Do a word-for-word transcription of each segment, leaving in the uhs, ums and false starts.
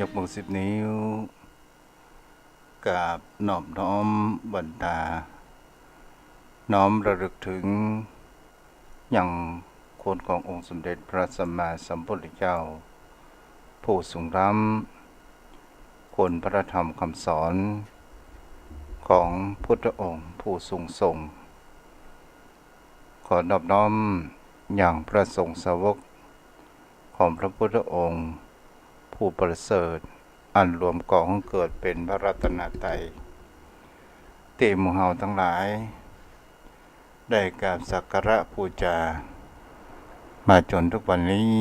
ยกมือสิบนิ้ว กราบนอบน้อมบรรดา น้อมระลึกถึง ยังคุณขององค์สมเด็จพระสัมมาสัมพุทธเจ้า ผู้สูงล้ำ คุณพระธรรมคำสอน ของพุทธองค์ผู้สูงส่ง ขอนอบน้อมยังพระสงฆ์สาวก ของพระพุทธองค์ ผู้ประเสริฐ อันรวมก๋องเกิดเป๋นพระรัตนตรัย ตี้หมู่เฮาตังหลาย ได้กราบสักการะปู๋จา มาจ๋นทุกวันนี้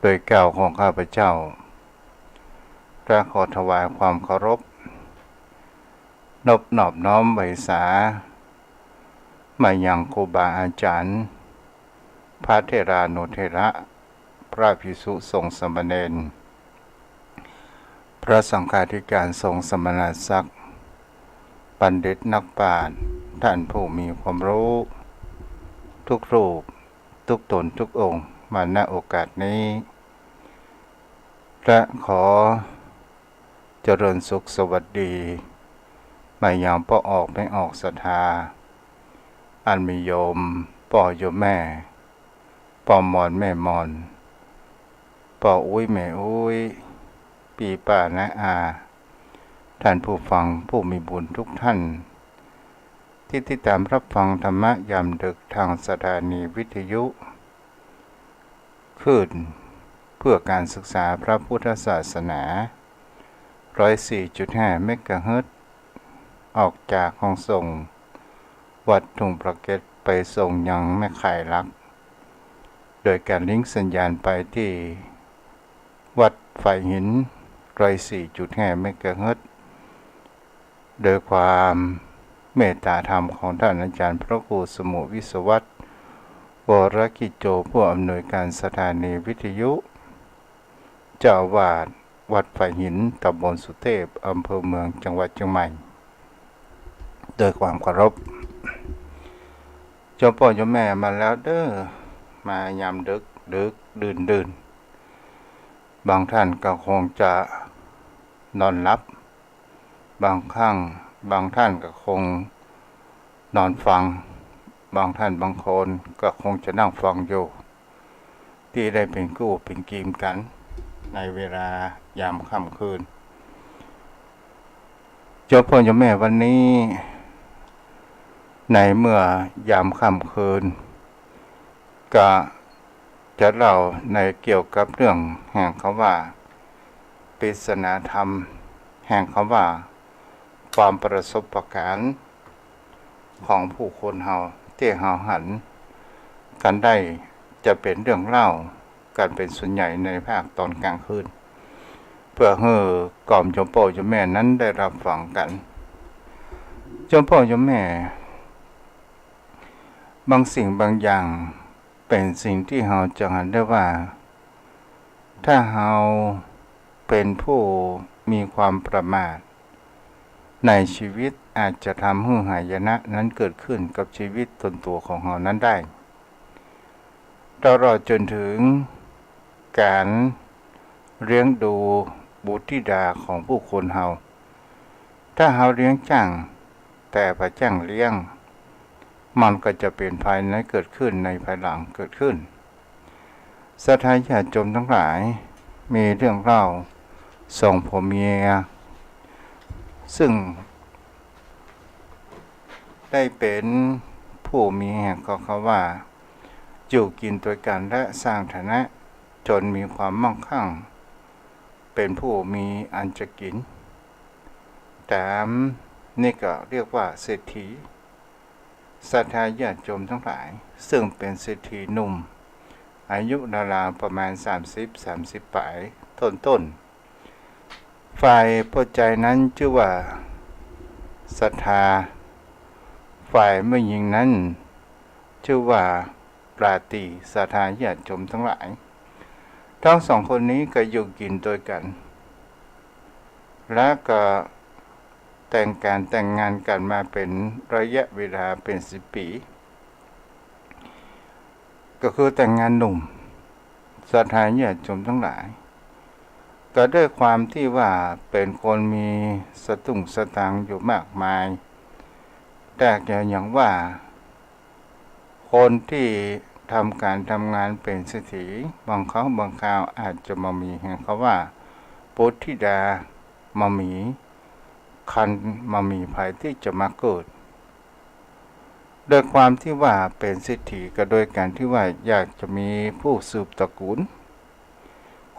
โดยเกล้าของข้าพเจ้า และขอถวายความเคารพ นบนอบน้อมไหว้สา มายังครูบาอาจ๋ารย์ พระเถรานุเถระ พระภิกษุสงฆ์สามเณร พระสังฆาธิการสงฆ์สมณศักดิ์ บัณฑิตนักปราชญ์ ท่านผู้มีความรู้ ทุกรูป ทุกต๋นทุกองค์ มา ณ โอกาสนี้ และขอ เจริญสุขสวัสดี มายังป้อออกแม่ออกศรัทธา อันมีโยมป้อโยมแม่ ป้อมอนแม่มอน ป้ออุ๊ยแม่อุ๊ย ปี้ป้าน้าอา ท่านผู้ฟังผู้มีบุญทุกท่าน ตี้ติดต๋ามฮับฟังธรรมะยามดึกตางสถานีวิทยุ คลื่นเพื่อการศึกษาพระพุทธศาสนา ร้อยสี่จุดห้าเมกะเฮิรตซ์ ออกจากห้องส่งวัดทุ่งพระเกตไปส่งยังแม่ข่ายหลัก โดยการลิงก์สัญญาณไปตี้วัดฝายหิน ร้อยสี่จุดห้าเมกะเฮิรตซ์ โดยความเมตตาธรรมของท่านอาจ๋ารย์พระครูสมุห์ วิศวัตร วรกิจโจ ผู้อำนวยการสถานีวิทยุ เจ้าอาวาสวัดฝายหิน ตำบลสุเทพ อำเภอเมือง จังหวัดเจียงใหม่ โดยความเคารพ โยมป้อโยมแม่มาแล้วเด้อ มายามดึก ดึกดื่นดื่น บางท่านก็คงจะนอนหลับ บางครั้ง บางท่านก็คงนอนฟัง บางท่านบางคนก็คงจะนั่งฟังอยู่ ตี้ได้เป๋นกู้เป๋นกีมกั๋น ในเวลายามค่ำคืน โยมป้อโยมแม่วันนี้ ในเมื่อยามค่ำคืน ก็จะเล่าในเกี่ยวกับเรื่องแห่งคำว่า ปริศนาธรรม แห่งคำว่า ความประสบการณ์ของผู้คนเฮา ตี้เฮาหันกั๋นได้ จะเป๋นเรื่องเล่ากั๋นเป๋นส่วนใหญ่ในภาคตอนกลางคืน เพื่อหื้อก๋อมโยมป้อโยมแม่นั้นได้ฮับฟังกั๋น โยมป้อโยมแม่ บางสิ่งบางอย่างเป๋นสิ่งตี้เฮาจะหันได้ว่า ถ้าเฮาเป๋นผู้มีความประมาทในชีวิต อาจจะทำหื้อหายนะนั้นเกิดขึ้นกับชีวิตตนตั๋วของเฮานั้นได้ ตลอดจ๋นเถิงก๋านเลี้ยงดูบุตรธิดาของผู้คนเฮา ถ้าเฮาเลี้ยงจ้าง แต่บ่จ้างเลี้ยง มันก็จะเป๋นภัยในเกิดขึ้น ในภายหลังเกิดขึ้น ศรัทธาญาติโยมตังหลาย มีเรื่องเล่าสองผัวเมีย ซึ่งได้เป๋นผู้มีแห่งคำว่า อยู่กิ๋นตวยกั๋นและสร้างฐานะจ๋นมีความมั่งคั่ง เป๋นผู้มีอันจะกิ๋น ต๋ามนี้ก็เรียกว่าเศรษฐี ศรัทธาญาติโยมตังหลาย ซึ่งเป๋นเศรษฐีหนุ่ม อายุราวๆ ประมาณสามสิบ สามสิบป๋ายต้นๆ ฝ่ายป้อจายนั้นจื้อว่าศรัทธา ฝ่ายแม่ญิงนั้นจื้อว่าราตรี ศรัทธาญาติโยมตังหลาย ตึงสองคนนี้ก็อยู่กิ๋นตวยกั๋น และก็แต่งก๋านแต่งงานกั๋นมาเป๋นระยะเวลาเป๋นสิบปี๋ ก็คือแต่งงานหนุ่ม ศรัทธาญาติโยมตังหลาย ก็ด้วยความตี้ว่าเป๋นคนมีสตุ้งสตางค์อยู่มากมาย แต่ก็อย่างว่า คนตี้ทำก๋านทำงานเป๋นเศรษฐี บางครั้งบางคราวอาจจะบ่มี แห่งเขาว่า ปุตถิดาบ่มี ครรภ์บ่มีใผตี้จะมาเกิด ด้วยความตี้ว่าเป๋นเศรษฐี ก็โดยก๋านตี้ว่าอยากจะมีผู้สืบตระกู๋น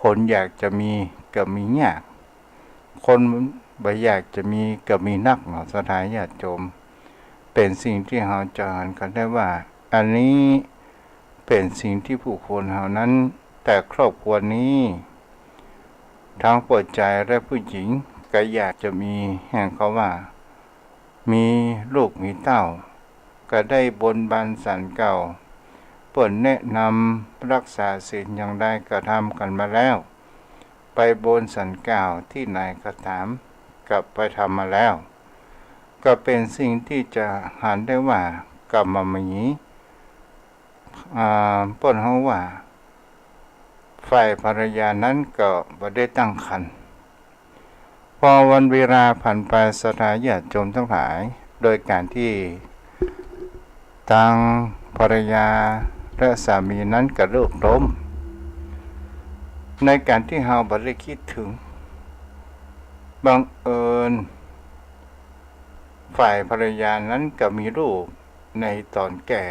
คนอยากจะมีก็มียาก คนบ่อยากจะมีก็มีนักเนาะ ศรัทธาญาติโยม เป๋นสิ่งตี้เฮาจะหันกั๋นได้ว่า อันนี้เป๋นสิ่งตี้ผู้คนเฮานั้น แต่ครอบครัวนี้ ทั้งป้อจายและผู้หญิงก็อยากจะมี แห่งเขาว่า มีลูกมีเต้า ก็ได้บนบานศาลเก่า เปิ้นแนะนำรักษาศีลอย่างใดก็ทำกั๋นมาแล้ว ไปบนศาลเก่าตี้ไหนก็ต๋าม ก็ไปทำมาแล้ว ก็เป๋นสิ่งตี้จะหันได้ว่าก็บ่มี อ่า เปิ้นฮ้องว่า ฝ่ายภรรยานั้นก็บ่ได้ตั้งครรภ์ พอวันเวลาผ่านไป ศรัทธาญาติโยมตังหลาย โดยก๋านตี้ตังภรรยาและสามีนั้นก็เลิกล้ม ในก๋านตี้เฮาบ่ได้กึ๊ดเถิง บังเอิญ ฝ่ายภรรยานั้นก็มีลูกในต๋อนแก่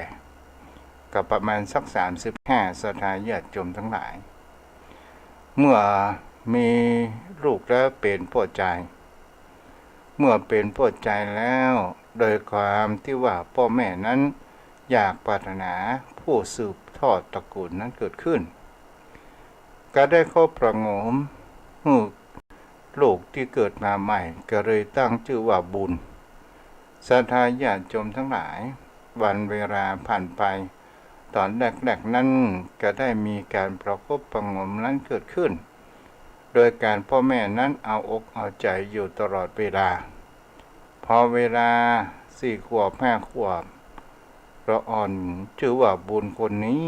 ก็ประมาณสักสามสิบห้า ศรัทธาญาติโยมตังหลาย เมื่อมีลูกแล้วเป๋นป้อจาย เมื่อเป๋นป้อจายแล้ว โดยความตี้ว่าป้อแม่นั้นอยากปรารถนาผู้สืบทอดตระกู๋นนั้นเกิดขึ้น ก็ได้คบประหงมหื้อลูกตี้เกิดมาใหม่ ก็เลยตั้งจื้อว่าบุญ ศรัทธาญาติโยมตังหลาย วันเวลาผ่านไป ต๋อนแรกๆ นั้นก็ได้มีก๋านประคบประหงมนั้นเกิดขึ้น โดยก๋านป้อแม่นั้นเอาอกเอาใจ๋อยู่ตลอดเวลา พอเวลาสี่ขวบห้าขวบ ละอ่อนจื้อว่าบุญคนนี้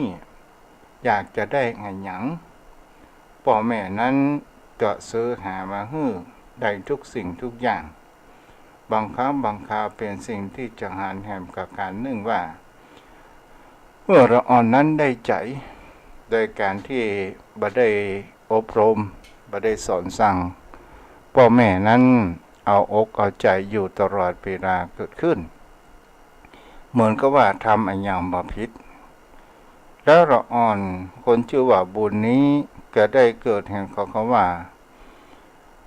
อยากจะได้อะหยัง ป้อแม่นั้นก็ซื้อหามาหื้อได้ทุกสิ่งทุกอย่าง บางครั้งบางคราวเป๋นสิ่งตี้จะหันแหมกับก๋านนึ่งว่า เมื่อละอ่อนนั้นได้ใจ๋ โดยก๋านตี้บ่ได้อบรม บ่ได้สอนสั่ง ป้อแม่นั้นเอาอกเอาใจ๋อยู่ตลอดเวลาเกิดขึ้น เหมือนกับว่าทำอะหยังบ่ผิด แล้วละอ่อนคนจื้อว่าบุญนี้ก็ได้เกิดแห่งเขา เขาว่า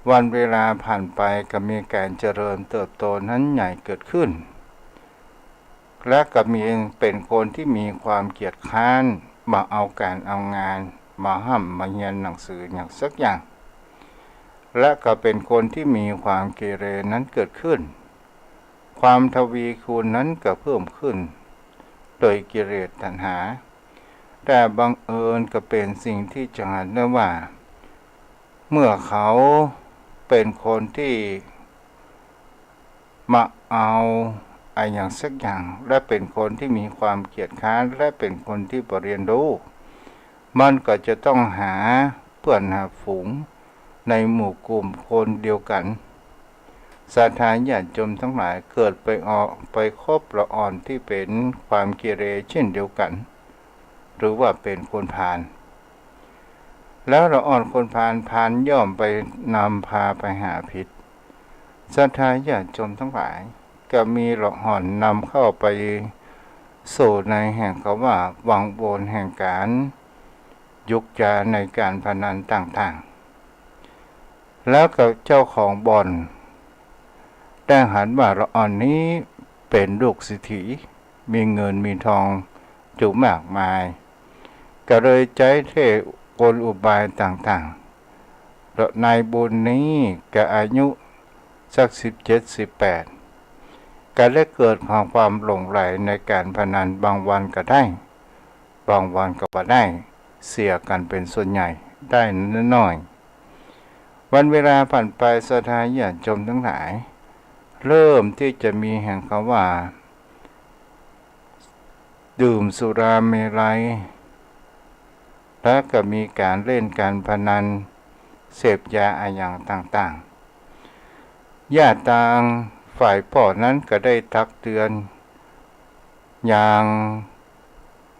วันเวลาผ่านไปก็มีก๋านเจริญเติบโตนั้นใหญ่เกิดขึ้น และก็มี เป๋นคนตี้มีความเกียจคร้าน บ่เอาก๋านเอางาน บ่ฮ่ำบ่เฮียนหนังสืออย่างสักอย่าง และก็เป๋นคนตี้มีความเกเรนั้นเกิดขึ้น ความทวีคูณนั้นก็เพิ่มขึ้น โดยกิเลสตัณหา แต่บังเอิญก็เป๋นสิ่งตี้จะหันได้ว่า เมื่อเขาเป๋นคนตี้บ่เอาอะหยังสักอย่าง และเป๋นคนตี้มีความเกียจคร้าน และเป๋นคนตี้บ่เฮียนฮู้ มันก็จะต้องหาเปื้อนหาฝูงในหมู่กลุ่มคนเดียวกั๋น ศรัทธาญาติโยมตังหลาย เกิดไปออก ไปคบละอ่อนตี้เป๋นความเกเรเช่นเดียวกั๋น หรือว่าเป๋นคนพาล แล้วละอ่อนคนพาล พาลย่อมไปนำพาไปหาผิด ศรัทธาญาติโยมตังหลาย ก็มีละอ่อนนำเข้าไปสู่ในแห่งเขาว่าวังวนแห่งก๋านยุกยาในก๋านพนันต่างๆ แล้วก็เจ้าของบ่อนได้หันว่าละอ่อนนี้เป๋นลูกเศรษฐี มีเงินมีทองอยู่มากมาย ก็เลยใจ๊เท่กลอุบายต่างๆ และนายบุญนี้ก็อายุสักสิบเจ็ด สิบแปด ก็ได้เกิดความ ความหลงใหลในก๋านพนัน บางวันก็ได้ บางวันก็บ่ได้ เสียกั๋นเป๋นส่วนใหญ่ ได้น้อยๆ วันเวลาผ่านไป ศรัทธาญาติโยมตังหลาย เริ่มตี้จะมีแห่งเขาว่า ดื่มสุราเมรัย แล้วก็มีก๋านเล่นก๋านพนัน เสพยาอะหยังต่างๆ ญาติตางฝ่ายป้อนั้นก็ได้ตักเตือนยัง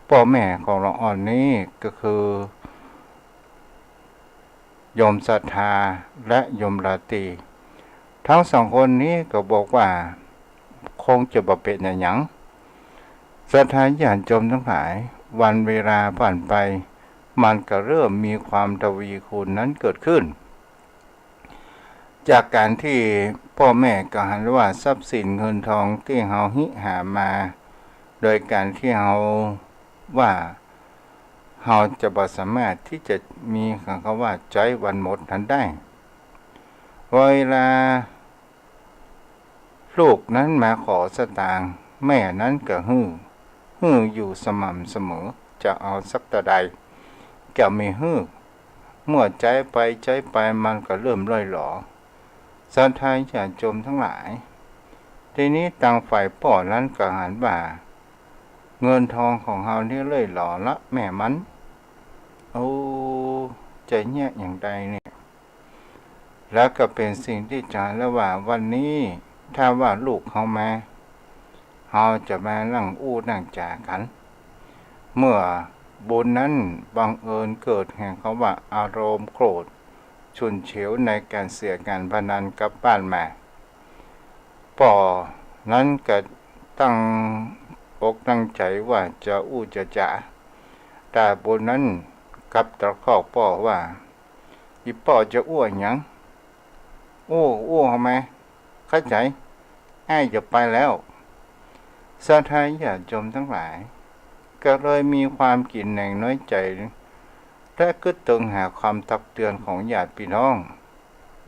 ป้อแม่ของละอ่อนนี้ก็คือ โยมศรัทธาและโยมราตรี ตึงสองคนนี้ก็บอกว่าคงจะบ่เป๋นอะหยัง ศรัทธาญาติโยมตังหลาย วันเวลาผ่านไป มันก็เริ่มมีความทวีคูณนั้นเกิดขึ้น จากก๋านตี้ป้อแม่ก็หันว่าทรัพย์สินเงินทองตี้เฮาฮิหามา โดยก๋านตี้เฮาว่า เฮาจะบ่สามารถตี้จะมี เขาว่าใจ๊วันหมดนั้นได้ เวลาลูกนั้นมาขอสตางค์ แม่นั้นก็หื้อ หื้ออยู่สม่ำเสมอ จะเอาสักเต้าใดก็มีหื้อ เมื่อใจ๊ไปใจ๊ไปมันก็เริ่มล่อยหลอ ศรัทธาญาติโยมตังหลาย ทีนี้ตางฝ่ายป้อนั้นก็หันว่า เงินทองของเฮานี่ล่อยหลอละแม่มัน โอ้ จะเยียะอย่างใดเนี่ย แล้วก็เป๋นสิ่งตี้จะหันแล้วว่า วันนี้ถ้าว่าลูกเฮามา เฮาจะมานั่งอู้นั่งจ๋ากั๋น เมื่อบุญนั้นบังเอิญเกิดแห่ง เขาว่าอารมณ์โกรธฉุนเฉียวในก๋านเสียก๋านพนันกับบ้านมา ป้อนั้นก็ตั้งอกตั้งใจ๋ว่าจะอู้จะจ๋า แต่บุญนั้นกลับตะคอกป้อว่า อี่ป้อจะอู้อะหยัง อู้ อู้เฮามา เข้าใจ๋ อ้ายจะไปแล้ว ศรัทธาญาติโยมตังหลาย ก็เลยมีความกินแหนงน้อยใจ๋ และกึ๊ดเติงหาความตักเตือนของญาติพี่น้อง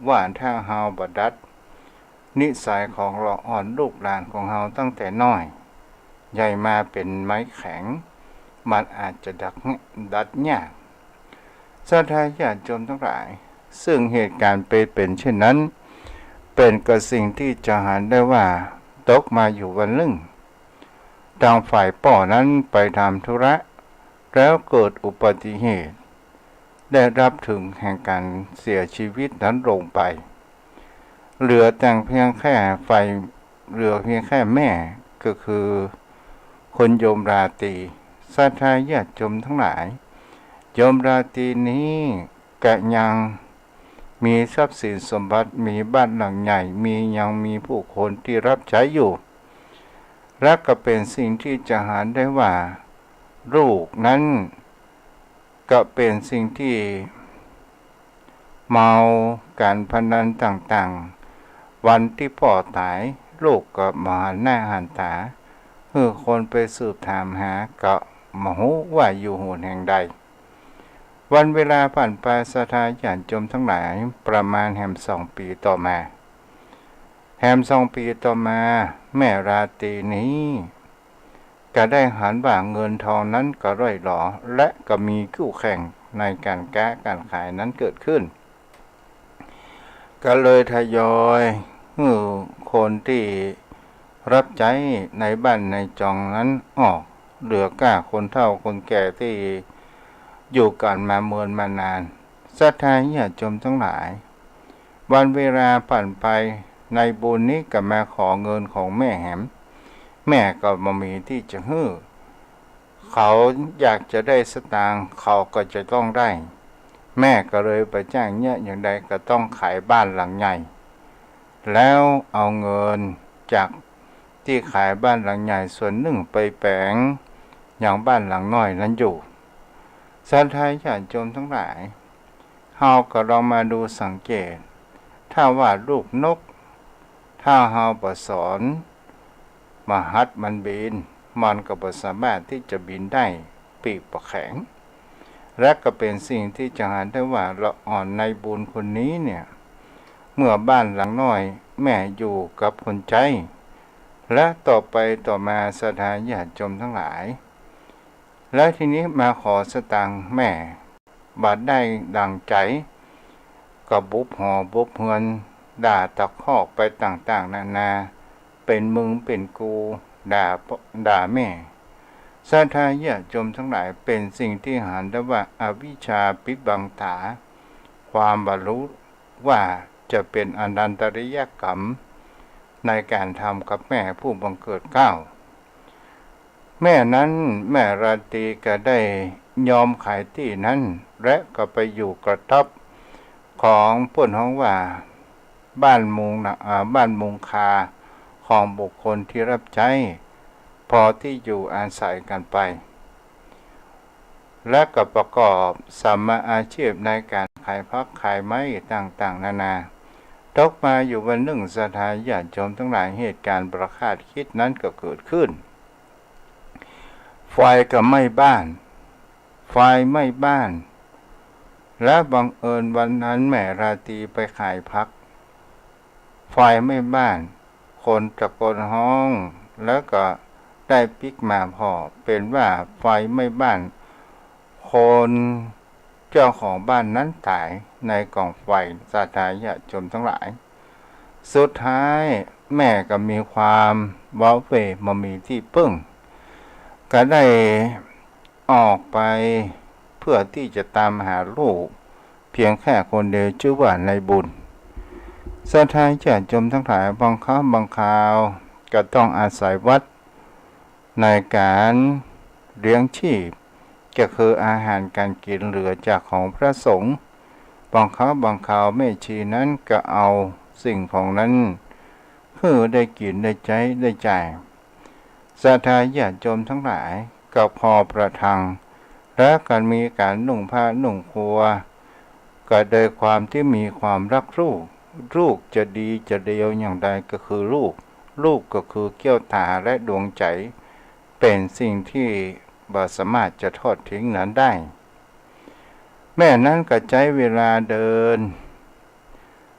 ว่าถ้าเฮาบ่ดัดนิสัยของละอ่อนลูกหลานของเฮาตั้งแต่น้อย ใหญ่มาเป๋นไม้แข็ง มันอาจจะดัด ดัดยาก ศรัทธาญาติโยมตังหลาย ซึ่งเหตุก๋ารณ์เป๋น เป๋นเช่นนั้น เป๋นก็สิ่งตี้จะหันได้ว่าตกมาอยู่วันนึ่ง ตางฝ่ายป้อนั้นไปทำธุระ แล้วเกิดอุบัติเหตุ ได้รับเถิงแห่งก๋านเสียชีวิตนั้นลงไป เหลือแต่เพียงแค่ฝ่าย เหลือเพียงแค่แม่ ก็คือคุณโยมราตรี ศรัทธาญาติโยมตังหลาย โยมราตรีนี้ก็ยังมีทรัพย์สินสมบัติ มีบ้านหลังใหญ่ มี ยังมีผู้คนตี้ฮับใจ๊อยู่ และก็เป๋นสิ่งตี้จะหันได้ว่า ลูกนั้นก็เป๋นสิ่งตี้เมาก๋านพนันต่างๆ วันตี้ป้อต๋าย ลูกก็บ่หันหน้าหันต๋า หื้อคนไปสืบถามหาก็บ่ฮู้ว่าอยู่หนแห่งใด วันเวลาผ่านไป ศรัทธาญาติโยมตังหลาย ประมาณแหมสองปี๋ต่อมา แหมสองปี๋ต่อมา แม่ราตรีนี้ ก็ได้หันว่าเงินทองนั้นก็ล่อยหลอ และก็มีคู่แข่งในก๋านก๊าก๋านขายนั้นเกิดขึ้น ก็เลยทยอยหื้อคนตี้ฮับใจ๊ในบ้านในจองนั้นออก เหลือก้าคนเฒ่าคนแก่ตี้อยู่กั๋นมาเมินมานาน ศรัทธาญาติโยมตังหลาย วันเวลาผ่านไป นายบุญนี้ก็มาขอเงินของแม่แหม แม่ก็บ่มีตี้จะหื้อ เขาอยากจะได้สตางค์ เขาก็จะต้องได้ แม่ก็เลยบ่จ้างเยียะอย่างใด ก็ต้องขายบ้านหลังใหญ่ แล้วเอาเงินจากตี้ขายบ้านหลังใหญ่ส่วนนึ่งไปแป๋งยังบ้านหลังน้อยนั้นอยู่ ศรัทธาญาติโยมตังหลาย เฮาก็ลองมาดูสังเกต ถ้าว่าลูกนก ถ้าเฮาบ่สอน บ่หัดมันบิน มันก็บ่สามารถตี้จะบินได้ ปีกบ่แข็ง และก็เป๋นสิ่งตี้จะหันได้ว่าละอ่อนนายบุญคนนี้เนี่ย เมื่อบ้านหลังน้อยแม่อยู่กับคนใจ๊ และต่อไปต่อมาศรัทธาญาติโยมตังหลาย แล้วทีนี้มาขอสตางค์แม่ บ่ได้ดั่งใจ๋ ก็บุบหอบุบเฮือน ด่าตะคอกไปต่างๆ นานา เป๋นมึงเป๋นกู ด่า ด่าแม่ ศรัทธาญาติโยมตังหลาย เป๋นสิ่งตี้หันได้ว่าอวิชชาปิดบังต๋า ความบ่ฮู้ว่าจะเป๋นอนันตริยกรรมในก๋านทำกับแม่ผู้บังเกิดเกล้า แม่นั้น แม่ราตรีก็ได้ยอมขายตี้นั้น และก็ไปอยู่กระต๊อบของเปิ้นฮ้องว่าบ้านมุงนะ อ่า บ้านมุงคาของบุคคลตี้ฮับใจ๊ พอตี้อยู่อาศัยกั๋นไป และก็ประกอบสัมมาอาชีพในก๋านขายผักขายไม้ต่างๆ นานา ตกมาอยู่วันนึ่ง ศรัทธาญาติโยมตังหลาย เหตุก๋ารณ์บ่คาดกึ๊ดนั้นก็เกิดขึ้น ไฟก็ไหม้บ้าน ไฟไหม้บ้าน และบังเอิญวันนั้นแม่ราตรีไปขายผัก ไฟไหม้บ้าน คนตะโกนฮ้อง แล้วก็ได้ปิ๊กมาผ่อ เป๋นว่าไฟไหม้บ้าน คนเจ้าของบ้านนั้นต๋ายในก๋องไฟ ศรัทธาญาติโยมตังหลาย สุดท้ายแม่ก็มีความว้าเหว่บ่มีตี้เปิ้ง ก็ได้ออกไปเพื่อตี้จะต๋ามหาลูกเพียงแค่คนเดียว จื้อว่านายบุญ ศรัทธาญาติโยมตังหลาย บางครั้งบางคราวก็ต้องอาศัยวัตร ในก๋านเลี้ยงชีพ ก็คืออาหารก๋านกิ๋นเหลือจากของพระสงฆ์ บางครั้งบางคราวแม่ชีนั้นก็เอาสิ่งของนั้นหื้อได้กิ๋นได้ใจ๊ได้จ่าย ศรัทธาญาติโยมตังหลาย ก็พอประทัง และก็มีก๋านนุ่งผ้านุ่งครัว ก็โดยความตี้มีความฮักลูก ลูกจะดีจะเลวอย่างใดก็คือลูก ลูกก็คือเกี้ยวต๋าและดวงใจ๋ เป๋นสิ่งตี้บ่สามารถจะทอดทิ้งนั้นได้ แม่นั้นก็ใจ๊เวลาเดิน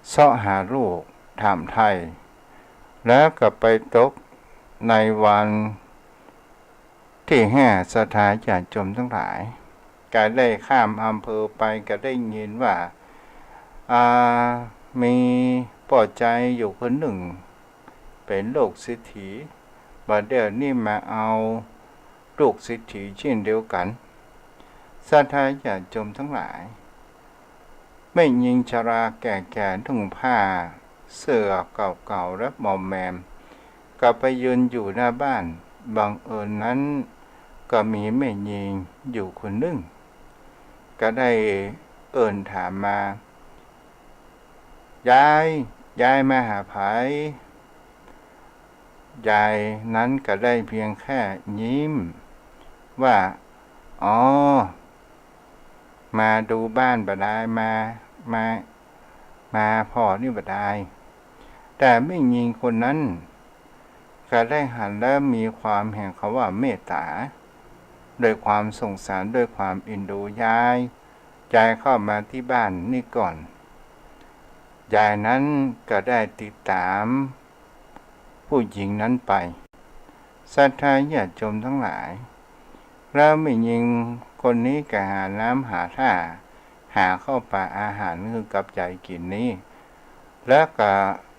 เซาะหาลูก ถามไถ่ แล้วก็ไปตกในวันตี้ห้า ศรัทธาญาติโยมตังหลาย ก็ได้ข้ามอำเภอไป ก็ได้ยินว่า อ่า มีป้อใจ๊อยู่คนนึ่ง เป๋นลูกเศรษฐี บ่าเดี่ยวนี้มาเอาลูกเศรษฐีเจ้นเดียวกั๋น ศรัทธาญาติโยมตังหลาย แม่ญิงชราแก่ๆ นุ่งผ้าเสื้อเก่าๆ และมอมแมม ก็ไปยืนอยู่หน้าบ้าน บังเอิญนั้นก็มีแม่ญิงอยู่คนนึ่ง ก็ได้เอิ้นถามมา ยาย ยายมาหาใผ ยายนั้นก็ได้เพียงแค่ยิ้มว่า อ๋อ มาดูบ้านบ่ดาย มา มา มาผ่อนี่บ่ดาย แต่แม่ญิงคนนั้นก็ได้หันแล้วมีความแห่งคำว่าเมตต๋า ด้วยความสงสาร ด้วยความเอ็นดู ยาย ยายเข้ามาตี้บ้านนี่ก่อน ยายนั้นก็ได้ติดต๋ามผู้ญิงนั้นไป ศรัทธาญาติโยมตังหลาย แล้วแม่ญิงคนนี้ก็หาน้ำหาท่า หาข้าวป๋าอาหารหื้อกับยายกิ๋นนี้ แล้วก็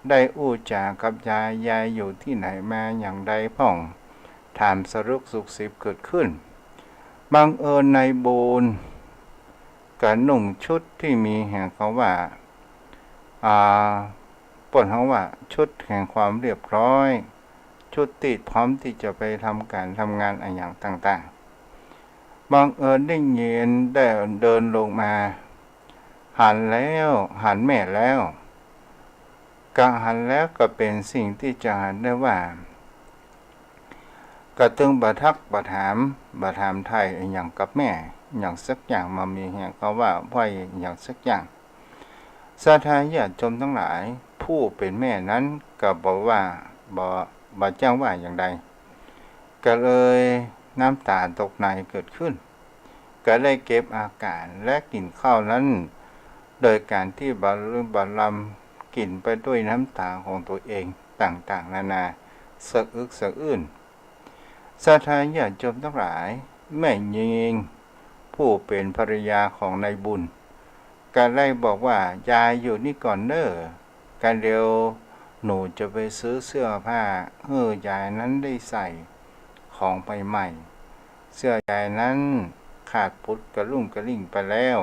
ได้อู้จ๋ากับยาย ยายอยู่ตี้ไหนมาอย่างใดพ่อง ถามสารุกสุขสิบเกิดขึ้น บังเอิญนายบุญก็นุ่งชุดตี้มีแห่งคำว่า อ่า เปิ้นฮ้องว่าชุดแห่งความเรียบร้อย ชุดตี้พร้อมตี้จะไปทำก๋านทำงานอะหยังต่างๆ บังเอิญได้ยิน ได้เดินลงมา หันแล้ว หันแม่แล้ว ก็หันแล้วก็เป๋นสิ่งตี้จะหันได้ว่า ก็ตึงบ่ทักบ่ถาม บ่ถามไถ่อะหยังกับแม่อะหยังสักอย่าง บ่มีแห่งคำว่าไหว้อะหยังสักอย่าง ศรัทธาญาติโยมตังหลาย ผู้เป๋นแม่นั้นก็บ่ว่า บ่ บ่จ้างว่าอย่างใด ก็เลยน้ำต๋าตกในเกิดขึ้น ก็ได้เก็บอาก๋านและกิ๋นข้าวนั้น โดยก๋านตี้บ่ บ่ลำกิ๋นไปด้วยน้ำต๋าของตั๋วเองต่างๆ นานา สะอึกสะอื้น ศรัทธาญาติโยมตังหลาย แม่ญิงผู้เป๋นภรรยาของนายบุญ ก็ได้บอกว่า ยายอยู่นี่ก่อนเน่อ ก๋านเดียวหนูจะไปซื้อเสื้อผ้าหื้อยายนั้นได้ใส่ของใหม่ๆ เสื้อยายนั้นขาดปุดกระลุ่มกระลิ่งไปแล้ว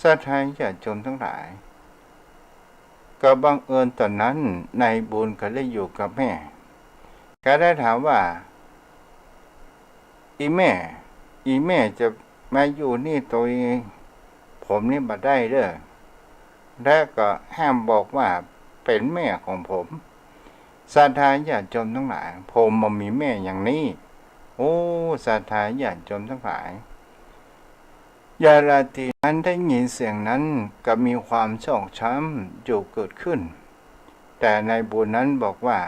ศรัทธาญาติโยมตังหลาย ก็บังเอิญต๋อนนั้นนายบุญก็ได้อยู่กับแม่ ก็ได้ถามว่า อี่แม่ อี่แม่จะมาอยู่นี่ตวยผมนี่บ่ได้เด้อ และก็ห้ามบอกว่าเป๋นแม่ของผม ศรัทธาญาติโยมตังหลาย ผมบ่มีแม่อย่างนี้ โอ้ ศรัทธาญาติโยมตังหลาย ยายราตรีนั้นได้ยินเสียงนั้นก็มีความชอกช้ำอยู่เกิดขึ้น แต่นายบุญนั้นบอกว่า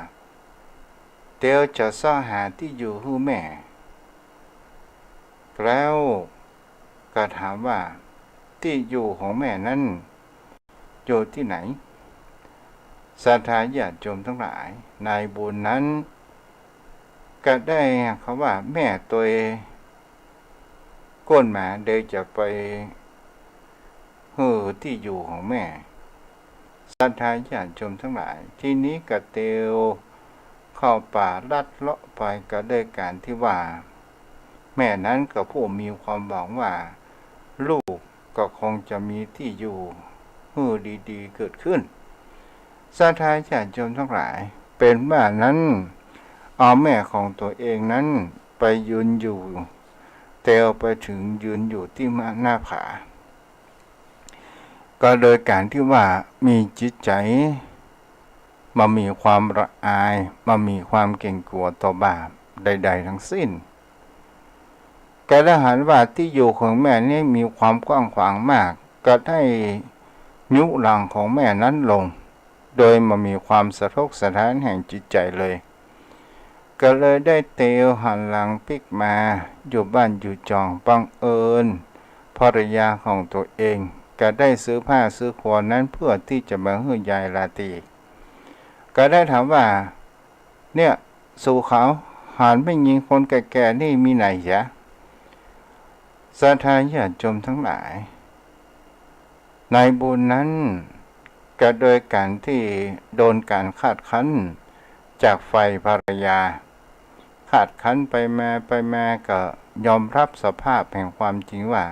เตียวจะเซาะหาตี้อยู่หื้อแม่ แล้วก็ถามว่า ตี้อยู่ของแม่นั้นอยู่ตี้ไหน ศรัทธาญาติโยมตังหลาย นายบุญนั้นก็ได้กล่าวว่า แม่ตวยก้นหมา เดียวจะไปหื้อตี้อยู่ของแม่ ศรัทธาญาติโยมตังหลาย ทีนี้ก็เตียวเข้าป่าลัดเลาะไป ก็ด้วยก๋านตี้ว่า แม่นั้นก็ผู้มีความหวังว่า ลูกก็คงจะมีตี้อยู่หื้อดีๆ เกิดขึ้น ศรัทธาญาติโยมตังหลาย เป๋นว่านั้น เอาแม่ของตั๋วเองนั้นไปยืนอยู่ เตียวไปเถิงยืนอยู่ตี้หน้าผา ก็โดยก๋านตี้ว่ามีจิตใจ๋บ่มีความละอาย บ่มีความเก๋งกั๋วต่อบาปใดๆ ตึงสิ้น ก็ได้หันว่าตี้อยู่ของแม่นี้มีความกว้างขวางมาก ก็ได้ยุหลังของแม่นั้นลง โดยบ่มีความสะทกสะท้านแห่งจิตใจ๋เลย ก็เลยได้เตียวหันหลังปิ๊กมาอยู่บ้านอยู่จอง บังเอิญภรรยาของตั๋วเองก็ได้ซื้อผ้าซื้อครัวนั้นเพื่อตี้จะมาหื้อยายราตรี ก็ได้ถามว่า เนี่ย สูเขา หันแม่ญิงคนแก่ๆ นี่มีไหนเสีย ศรัทธาญาติโยมตังหลาย นายบุญนั้นก็โดยก๋านตี้โดนก๋านคาดคั้นจากฝ่ายภรรยา คาดคั้นไปมาไปมาก็ยอมรับสภาพแห่งความจริงว่า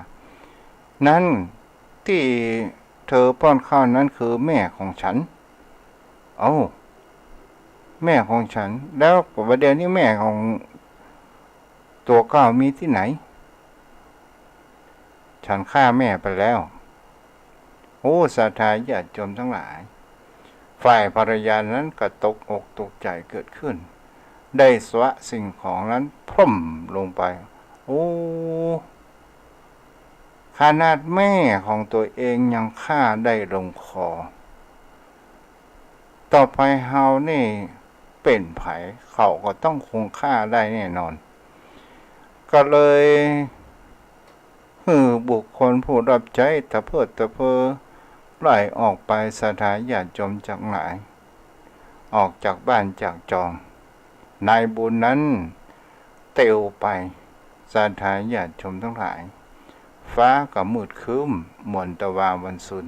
นั้นตี้เธอป้อนข้าวนั้นคือแม่ของฉัน เอ้า แม่ของฉัน แล้วบ่าเดี่ยวนี้แม่ของตั๋วเก่ามีตี้ไหน ฉันฆ่าแม่ไปแล้ว โอ้ ศรัทธาญาติโยมตังหลาย ฝ่ายภรรยานั้นก็ตกอกตกใจ๋เกิดขึ้น ได้สละสิ่งของนั้นพ่มลงไป โอ้ ขนาดแม่ของตั๋วเองยังฆ่าได้ลงคอ ต่อไปเฮานี่เป๋นใผ เขาก็ต้องคงฆ่าได้แน่นอน ก็เลยหื้อบุคคลผู้รับใจ๊ตะเพิดตะเพิอไล่ออกไป ศรัทธาญาติโยมตังหลาย ออกจากบ้านจากจอง นายบุญนั้นเตียวไป ศรัทธาญาติโยมตังหลาย ฟ้าก็มืดครึ้มเหมือนตะวาวันศุน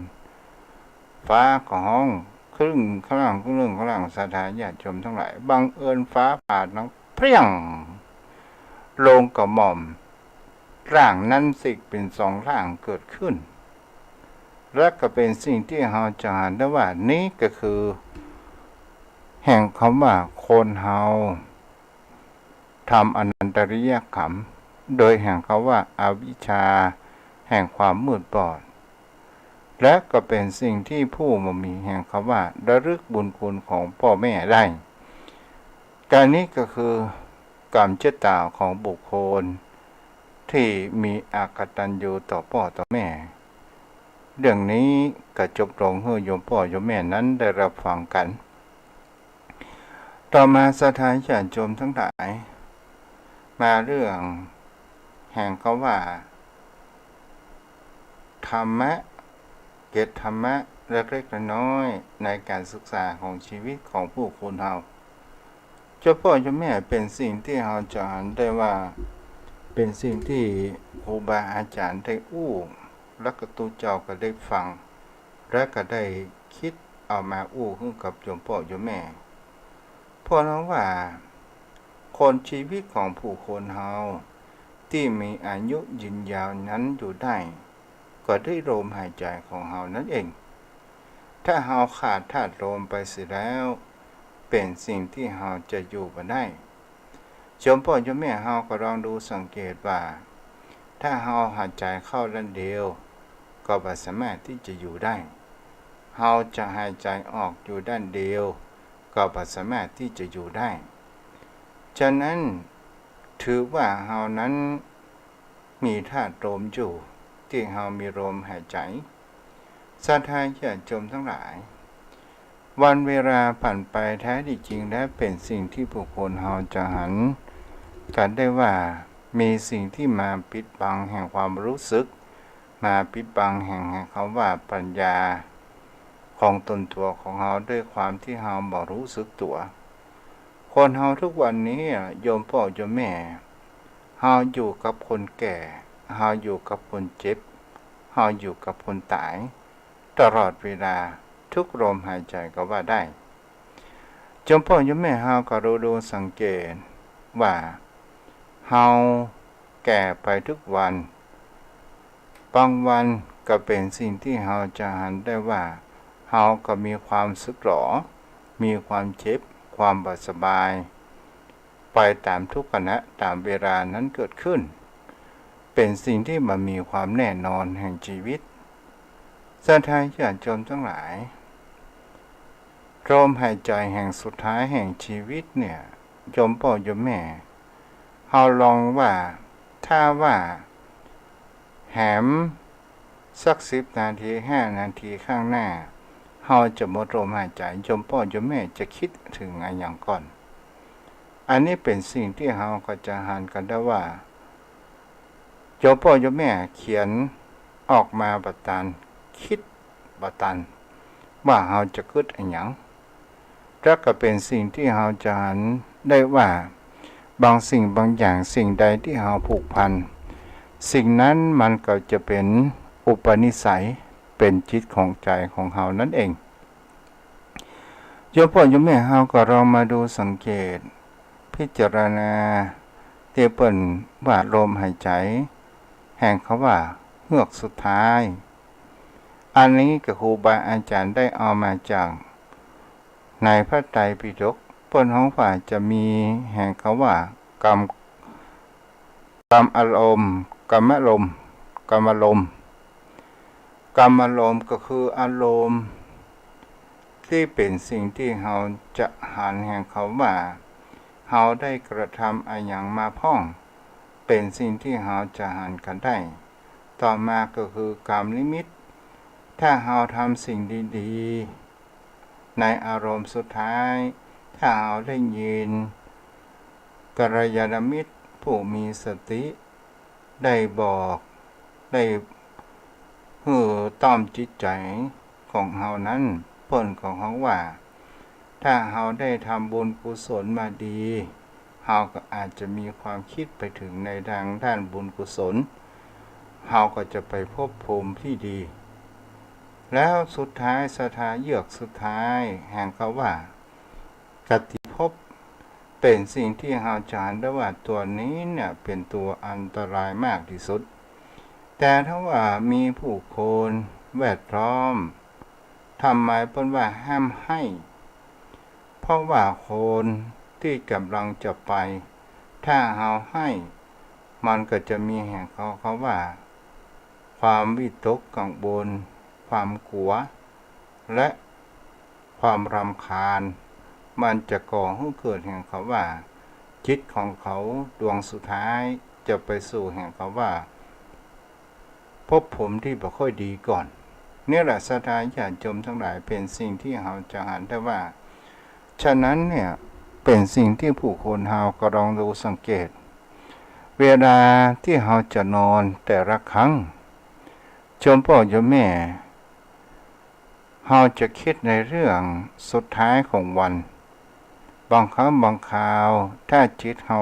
ฟ้าก็ฮ้องครึ้งคร่างครึ้งคร่าง ศรัทธาญาติโยมตังหลาย บังเอิญฟ้าผ่าดังเปรี้ยง ลงกระหม่อม ร่างนั้นซีกเป๋นสองร่างเกิดขึ้น และก็เป๋นสิ่งตี้เฮาจะหันได้ว่า นี้ก็คือ แห่งกำว่าคนเฮาทำอนันตริยกรรม โดยแห่งกำว่าอวิชชาแห่งความมืดบอด และก็เป๋นสิ่งตี้ผู้บ่มีแห่งกำว่าระลึกบุญคุณของป้อแม่ได้ ก๋านนี้ก็คือกรรมจะต๋าของบุคคลตี้มีอกตัญญูต่อป้อต่อแม่ เรื่องนี้ก็จบลงหื้อโยมป้อโยมแม่นั้นได้รับฟังกั๋น ต่อมาศรัทธาญาติโยมตังหลาย มาเรื่องแห่งกำว่า ธรรมะ เกร็ดธรรมะเล็กๆ น้อยๆ ในก๋านศึกษาของชีวิตของผู้คนเฮา โยมป้อโยมแม่เป๋นสิ่งตี้เฮาจะหันได้ว่า เป๋นสิ่งตี้ครูบาอาจ๋ารย์ได้อู้ และก็ตุ๊เจ้าก็ได้ฟัง และก็ได้กึ๊ดเอามาอู้หื้อกับโยมป้อโยมแม่ เพราะนั้นว่า คนชีวิตของผู้คนเฮาตี้มีอายุยืนยาวนั้นอยู่ได้ ก็ด้วยลมหายใจ๋ของเฮานั้นเอง ถ้าเฮาขาดธาตุลมไปเสียแล้ว เป๋นสิ่งตี้เฮาจะอยู่บ่ได้ โยมป้อโยมแม่เฮาก็ลองดูสังเกตว่า ถ้าเฮาหายใจ๋เข้าด้านเดียว ก็บ่สามารถตี้จะอยู่ได้ เฮาจะหายใจ๋ออกอยู่ด้านเดียว ก็บ่สามารถตี้จะอยู่ได้ ฉะนั้น ถือว่าเฮานั้นมีธาตุลมอยู่ ตี้เฮามีลมหายใจ๋ ศรัทธาญาติโยมตังหลาย วันเวลาผ่านไป แท้ตี้จริงแล้วเป๋นสิ่งตี้ผู้คนเฮาจะหันกั๋นได้ว่า มีสิ่งตี้มาปิดบังแห่งความรู้สึก มาปิดบังแห่ง แห่งกำว่าปัญญาของตนตั๋วของเฮา ด้วยความตี้เฮาบ่รู้สึกตั๋ว คนเฮาทุกวันนี้ โยมป้อโยมแม่ เฮาอยู่กับคนแก่ เฮาอยู่กับคนเจ็บ เฮาอยู่กับคนต๋าย ตลอดเวลา ทุกลมหายใจ๋ก็ว่าได้ โยมป้อโยมแม่เฮาก็ลองดูสังเกตว่า เฮาแก่ไปทุกวัน บางวันก็เป๋นสิ่งตี้เฮาจะหันได้ว่า เฮาก็มีความสึกหรอ มีความเจ็บ ความบ่สบาย ไปต๋ามทุกขณะ ต๋ามเวลานั้นเกิดขึ้น เป๋นสิ่งตี้บ่มีความแน่นอนแห่งจีวิต ศรัทธาญาติโยมตังหลาย ลมหายใจ๋แห่งสุดท้ายแห่งจีวิตเนี่ย โยมป้อโยมแม่ เฮาลองว่า ถ้าว่าแหมสักสิบนาที ห้านาทีข้างหน้า เฮาจะหมดลมหายใจ๋ โยมป้อโยมแม่จะกึ๊ดเถิงอะหยังก่อน อันนี้เป๋นสิ่งตี้เฮาก็จะหันกั๋นได้ว่า โยมป้อโยมแม่เขียนออกมาบ่ตัน กึ๊ดบ่ตัน ว่าเฮาจะกึ๊ดอะหยัง แล้วก็เป๋นสิ่งตี้เฮาจะหันได้ว่า บางสิ่งบางอย่าง สิ่งใดตี้เฮาผูกพัน สิ่งนั้นมันก็จะเป๋นอุปนิสัย เป๋นจิตของใจ๋ของเฮานั้นเอง โยมป้อโยมแม่เฮาก็ลองมาดูสังเกต พิจารณา ตี้เปิ้นว่าลมหายใจ๋แห่งกำว่าเฮือกสุดท้าย อันนี้ก็ครูบาอาจ๋ารย์ได้เอามาจากในพระไตรปิฎก เปิ้นฮ้องว่าจะมีแห่งกำว่า กำ กำอารมณ์ กำมารมณ์ กำมารมณ์ กำมารมณ์ก็คืออารมณ์ ตี้เป๋นสิ่งตี้เฮาจะหันแห่งกำว่า เฮาได้กระทำอะหยังมาพ่อง เป๋นสิ่งตี้เฮาจะหันกั๋นได้ ต่อมาก็คือกำนิมิต ถ้าเฮาทำสิ่งดีๆ ในอารมณ์สุดท้าย ถ้าเฮาได้ยินกัลยาณมิตรผู้มีสติ ได้บอก ได้หื้อต้อมจิตใจ๋ของเฮานั้น เปิ้นก็ฮ้องว่า ถ้าเฮาได้ทำบุญกุศลมาดี เฮาก็อาจจะมีความกึ๊ดไปเถิงในตางด้านบุญกุศล เฮาก็จะไปพบภูมิตี้ดี แล้วสุดท้าย ศรัทธาเฮือกสุดท้ายแห่งกำว่า คติภพ เป๋นสิ่งตี้เฮาจะหันได้ว่าตั๋วนี้เนี่ยเป๋นตั๋วอันตรายมากตี้สุด แต่ถ้าว่ามีผู้คนแวดล้อม ทำไมเปิ้นว่าห้ามไห้ เพราะว่าคนตี้ก่ำลังจะไป ถ้าเฮาไห้ มันก็จะมีแห่งกำว่า ความวิตกกังวล ความกั๋ว และความรำคาญ มันจะก่อหื้อเกิดแห่งกำว่า จิตของเขาดวงสุดท้ายจะไปสู่แห่งกำว่า ภพภูมิตี้บ่ค่อยดีก่อน นี่แหละศรัทธาญาติโยมตังหลาย เป๋นสิ่งตี้เฮาจะหันได้ว่า ฉะนั้นเนี่ย เป๋นสิ่งตี้ผู้คนเฮาก็ลองดูสังเกต เวลาตี้เฮาจะนอนแต่ละครั้ง โยมป้อโยมแม่ เฮาจะกึ๊ดในเรื่องสุดท้ายของวัน บางครั้งบางคราว ถ้าจิตเฮา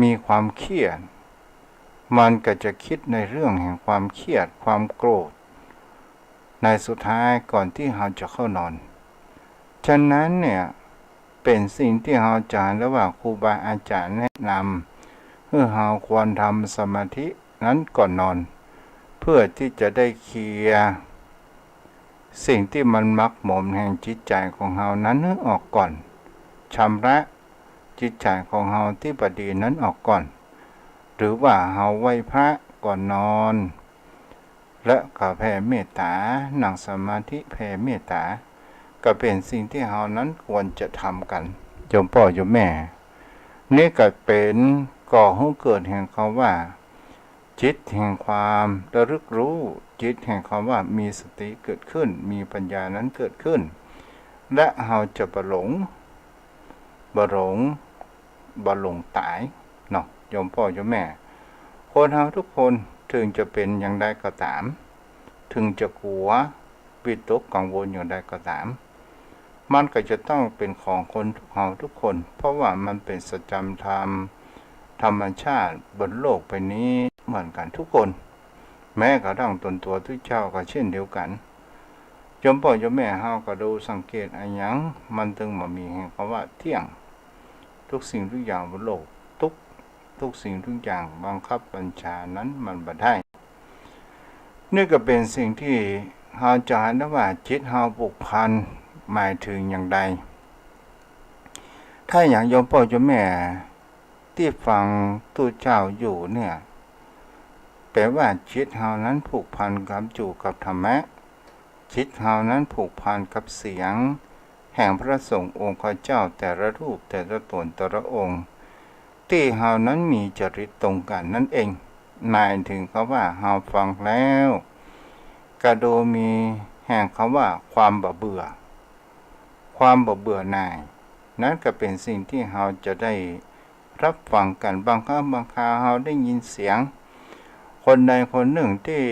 มีความเครียด มันก็จะกึ๊ดในเรื่องแห่งความเครียด ความโกรธ ในสุดท้ายก่อนตี้เฮาจะเข้านอน ฉะนั้นเนี่ย เป๋นสิ่งตี้เฮาจะหันได้ว่าครูบาอาจ๋ารย์แนะนำ หื้อเฮาควรทำสมาธินั้นก่อนนอน เผ พื่อตี้จะได้เคลียร์สิ่งตี้มันหมักหมมแห่งจิตใจ๋ของเฮานั้นหื้อออกก่อน ชำระจิตใจ๋ของเฮาตี้บ่ดีนั้นออกก่อน หรือว่าเฮาไหว้พระก่อนนอน และก็แผ่เมตต๋า นั่งสมาธิแผ่เมตต๋า ก็เป๋นสิ่งตี้เฮานั้นควรจะทำกั๋น โยมป้อโยมแม่ นี่ก็เป๋นก่อหื้อเกิดแห่งกำว่า จิตแห่งความระลึกรู้ จิตแห่งกำว่ามีสติเกิดขึ้น มีปัญญานั้นเกิดขึ้น และเฮาจะบ่หลง บ่หลง บ่หลงต๋ายเนาะ โยมป้อโยมแม่ คนเฮาทุกคน เถิงจะเป๋นอย่างใดก็ต๋าม เถิงจะกั๋ว วิตกกังวลอย่างใดก็ต๋าม มันก็จะต้องเป๋นของคนเฮาทุกคน เพราะว่ามันเป๋นสัจธรรม ธรรมชาติบนโลกใบนี้เหมือนกั๋นทุกคน แม้กระทั่งต๋นตั๋วตุ๊เจ้าก็เช่นเดียวกั๋น โยมป้อโยมแม่เฮาก็ดูสังเกตอะหยัง มันเถิงบ่มีแห่งกำว่าเตี้ยง ทุกสิ่งทุกอย่างบนโลก ทุก ทุกสิ่งทุกอย่างบังคับบัญชานั้นมันบ่ได้ นี่ก็เป๋นสิ่งตี้เฮาจะหันได้ว่าจิตเฮาผูกพันหมายเถิงอย่างใด ถ้าอย่างโยมป้อโยมแม่ตี้ฟังตุ๊เจ้าอยู่เนี่ย แป๋ว่าจิตเฮานั้นผูกพันกับ อยู่กับธรรมะ จิตเฮานั้นผูกพันกับเสียงแห่งพระสงฆ์องค์ข้าเจ้าแต่ละรูปแต่ละต๋นแต่ละองค์ ตี้เฮานั้นมีจริตตรงกั๋นนั้นเอง หมายเถิงกำว่าเฮาฟังแล้ว ก็ดูมีแห่งกำว่าความบ่เบื่อ ความบ่เบื่อหน่าย นั้นก็เป๋นสิ่งตี้เฮาจะได้รับฟังกั๋น บางครั้งบางคราวเฮาได้ยินเสียงคนใดคนนึ่งตี้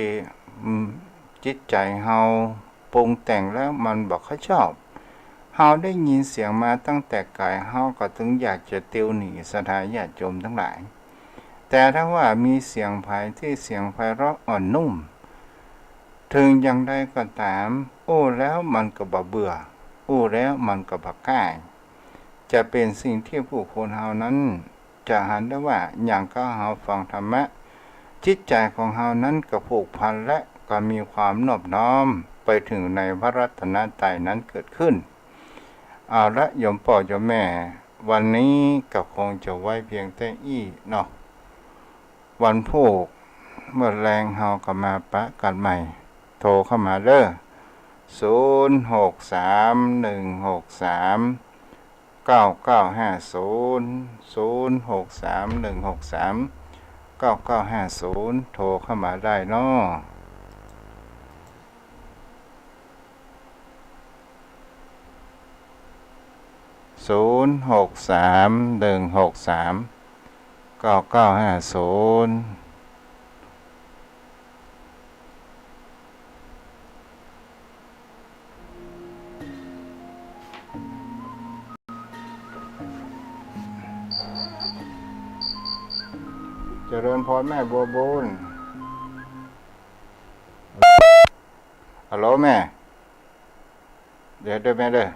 อืม จิตใจ๋เฮาปรุงแต่งแล้วมันบ่ค่อยชอบ เฮาได้ยินเสียงมาตั้งแต่ไก๋ เฮาก็เถิงอยากจะเตียวหนีศรัทธาญาติโยมตังหลาย แต่ถ้าว่ามีเสียงใผตี้เสียงไพเราะอ่อนนุ่ม เถิงอย่างใดก็ต๋าม อู้แล้วมันก็บ่เบื่อ อู้แล้วมันก็บ่ก้าย จะเป๋นสิ่งตี้ผู้คนเฮานั้นจะหันได้ว่า อย่างก้าวเฮาฟังธรรมะ จิตใจ๋ของเฮานั้นก็ผูกพันและก็มีความนอบน้อมไปเถิงในพระรัตนตรัยนั้นเกิดขึ้น เอาละโยมป้อโยมแม่ วันนี้ก็คงจะไว้เพียงเต้าอี้เนาะ วันพูกเมื่อแลงเฮาก็มาปะกั๋นใหม่ โทรเข้ามาเด้อ ศูนย์ หก สาม หนึ่ง หก สาม เก้า เก้า ห้า ศูนย์ ศูนย์ หก สาม หนึ่ง หก สาม เก้า เก้า ห้า ศูนย์ โทรเข้ามาได้เนาะ ศูนย์ หก สาม หนึ่ง หก สาม เก้า เก้า ห้า ศูนย์ เจริญพรแม่บัวบุญ ฮัลโหลแม่ เดี๋ยวเด้อแม่เด้อ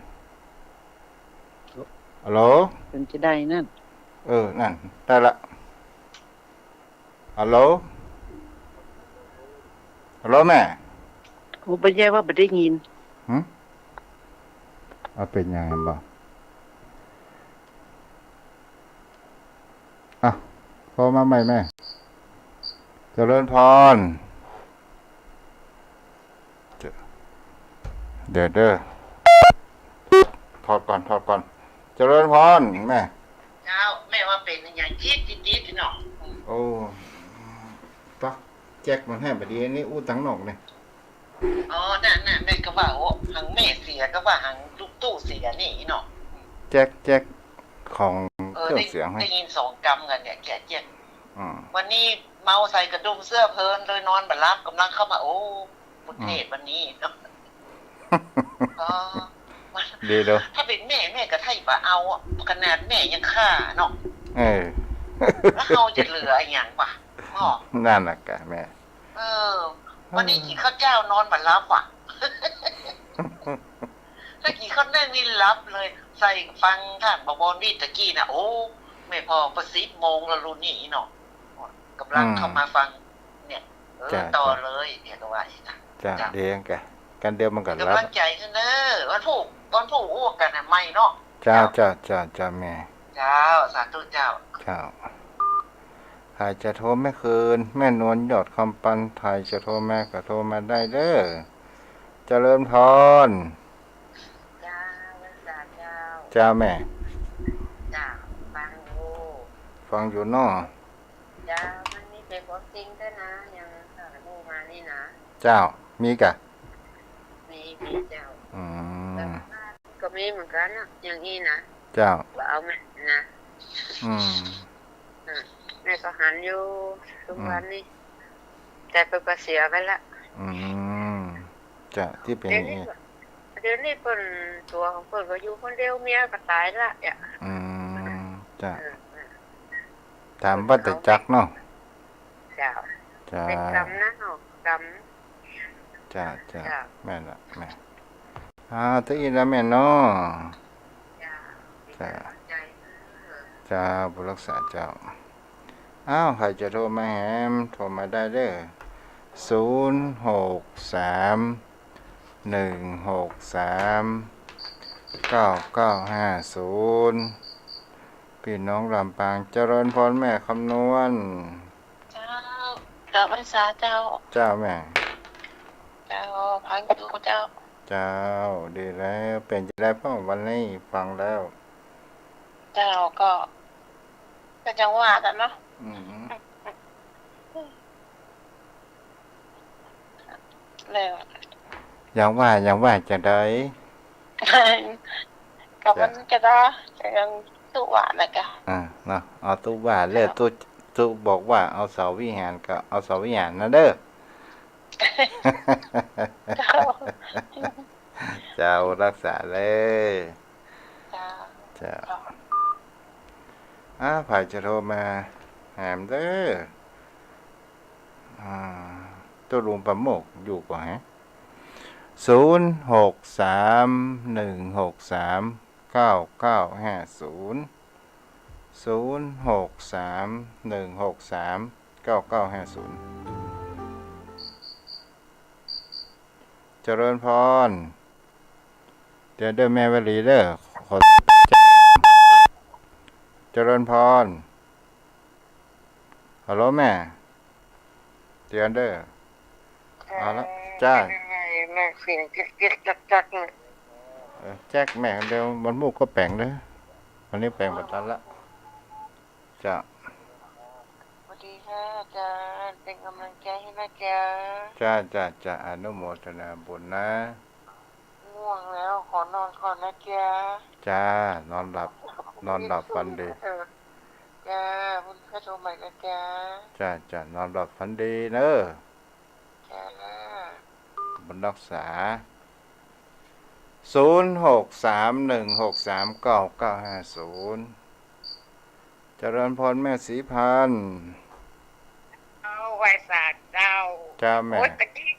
ฮัลโหล เพิ่นจะได้นั่น เออ นั่น ได้ละ ฮัลโหล ฮัลโหลแม่ โอ้ บ่ใจ้ว่าบ่ได้ยิน หึ เอาเป๋นหยังบ่ อ่ะ โทรมาใหม่แม่ เจริญพร เดี๋ยวเด้อ ถอดก่อน ถอดก่อน เจริญพรแม่ เจ้า แม่ว่าเป๋นอะหยังจี๊ดจี๊ดเนาะ โอ้ ตั๊ก แจ็คมันแห้งบ่ดี อันนี้อู้ตังนอกเนี่ย อ๋อ นั่นน่ะ แม่ก็ว่า โอ้ หังแม่เสียก็ว่าหังลูกตู้เสียนี่เนาะ แจ็ค แจ็คของ เออ เครื่องเสียง ได้ ได้ยินสองกำกั๋นเนี่ย แจ็ค แจ็ค อืม วันนี้เมาใส่กระดุมเสื้อเพลินเลย นอนบ่หลับ กำลังเข้ามา โอ้ บทเทศน์วันนี้เนาะ อ๋อ ดีเด้อ ถ้าเป๋นแม่ แม่ก็ไถ่บ่เอาอะ ขนาดแม่ยังฆ่าเนาะ เออ แล้วเฮาจะเหลืออะหยังวะ อ้อ นั่นน่ะกะแม่ เออ วันนี้กิ๋นข้าวเจ้านอนบ่หลับอะ ถ้ากิ๋นข้าวนึ่งนี่หลับเลย ใส่ฟังท่านบวรนิตะกี้น่ะ โอ้ แม่พ่อประสิทธิ์โมงแล้วรุ่นนี้เนาะ กำลัง อืม เข้ามาฟัง เนี่ย เออ จ้ะ ต่อเลย เดี๋ยวก็ว่าอีกนะ จ้ะ จ้ะ เดี๋ยวกัน กันเดี๋ยวมันก็ เป๋นก๋ำลังใจ๋หื้อเน่อ วันพูก วันพูกอู้กั๋นนะ ใหม่เนาะ เจ้า เจ้า เจ้า เจ้า เจ้าแม่ เจ้า สาธุเจ้า เจ้า ใผจะโทรแม่คืน แม่นวลยอดคำปัน ใผจะโทรมาก็โทรมาได้เด้อ เจริญพร เจ้า เจ้า เจ้า เจ้าแม่ เจ้า ฟังอยู่ ฟังอยู่เนาะ เจ้า มันมีเป๋นความจริงแต๊นะ อย่างข้าฮู้มานี่นะ เจ้า มีก่ะ มี มีเจ้า อืม แต่ว่าก็มีเหมือนกั๋นนะ อย่างอี้นะ เจ้า ว่าเอาแม่นะ อืม อืม แม่ก็หันอยู่ ทุกวันนี้ อืม แต่เปิ้นก็เสียไปละ อืม เจ้า ตี้เป๋นอย่างอี้ เดี๋ยวนี้เปิ้น ตั๋วของเปิ้นก็อยู่คนเดียว เมียก็ต๋ายละ เนี่ย อืม เจ้า เออ เออ ต๋ามวัฏจักรเนาะ เจ้า เจ้า เป๋นกรรมนะเนาะ กรรม เจ้า เจ้า เจ้า แม่นละ แม่น อ่า ตี้อี้ละแม่เนาะ เจ้า เจ้า เจ้า บุญรักษาเจ้า อ้าว ใผจะโทรมาแหม โทรมาได้เด้อ ศูนย์หกสาม หนึ่งหกสาม เก้าเก้าห้าศูนย์ ปี้น้องลำปาง เจริญพรแม่คำนวณ เจ้า กราบไหว้สาเจ้า เจ้าแม่ เจ้า ฟังอยู่เจ้า เจ้า ดีแล้ว เป๋นจะไดพ่องวันนี้ฟังแล้ว เจ้า ก็ ก็ยังว่ากั๋นเนาะ อืม แล้ว ยังว่า ยังว่าจะได ก็มันจะได้ แต่ยังตุ๊ว่านะเจ้า อ่า เนาะ เอาตุ๊ว่าเลย ตุ๊ ตุ๊บอกว่าเอาเสาวิหารก็เอาเสาวิหารนะเด้อ เจ้า เจ้า รักษาเลย เจ้า เจ้า อ่า ใผจะโทรมาแหมเด้อ อ่า ตุ๊ลุงประโมกอยู่ก่อฮะ ศูนย์หกสาม หนึ่งหกสาม เก้าเก้าห้าศูนย์ ศูนย์หกสาม หนึ่งหกสาม เก้าเก้าห้าศูนย์ เจริญพร เดี๋ยวเด้อแม่วลีเด้อ ขอ เจริญพร ฮัลโหลแม่ เดี๋ยวเด้อ เอาละ จ้า เป๋นยังไงแม่ เสียงจิ๊กจิ๊กจักจักเนี่ย เออ แจ๊กแม่ เดี๋ยววันพูกก็แป๋งเด้อ วันนี้แป๋งบ่ตันละ จ้า สวัสดีค่ะอาจารย์ เป๋นก๋ำลังใจ๋หื้อนะเจ้า จ้า จ้า จ้า อนุโมทนาบุญนะ ง่วงแล้ว ขอนอนก่อนนะเจ้า จ้า นอนหลับ นอนหลับฝันดี เออ จ้า พรุ่งนี้ค่อยโทรใหม่นะเจ้า จ้า จ้า นอนหลับฝันดีเนอะ จ้า บุญรักษา ศูนย์หกสาม หนึ่งหกสาม เก้าเก้าห้าศูนย์ เจริญพรแม่ศรีพันธ์ เจ้า ไหว้สาเจ้า เจ้าแม่ โอ๊ย ตะกี้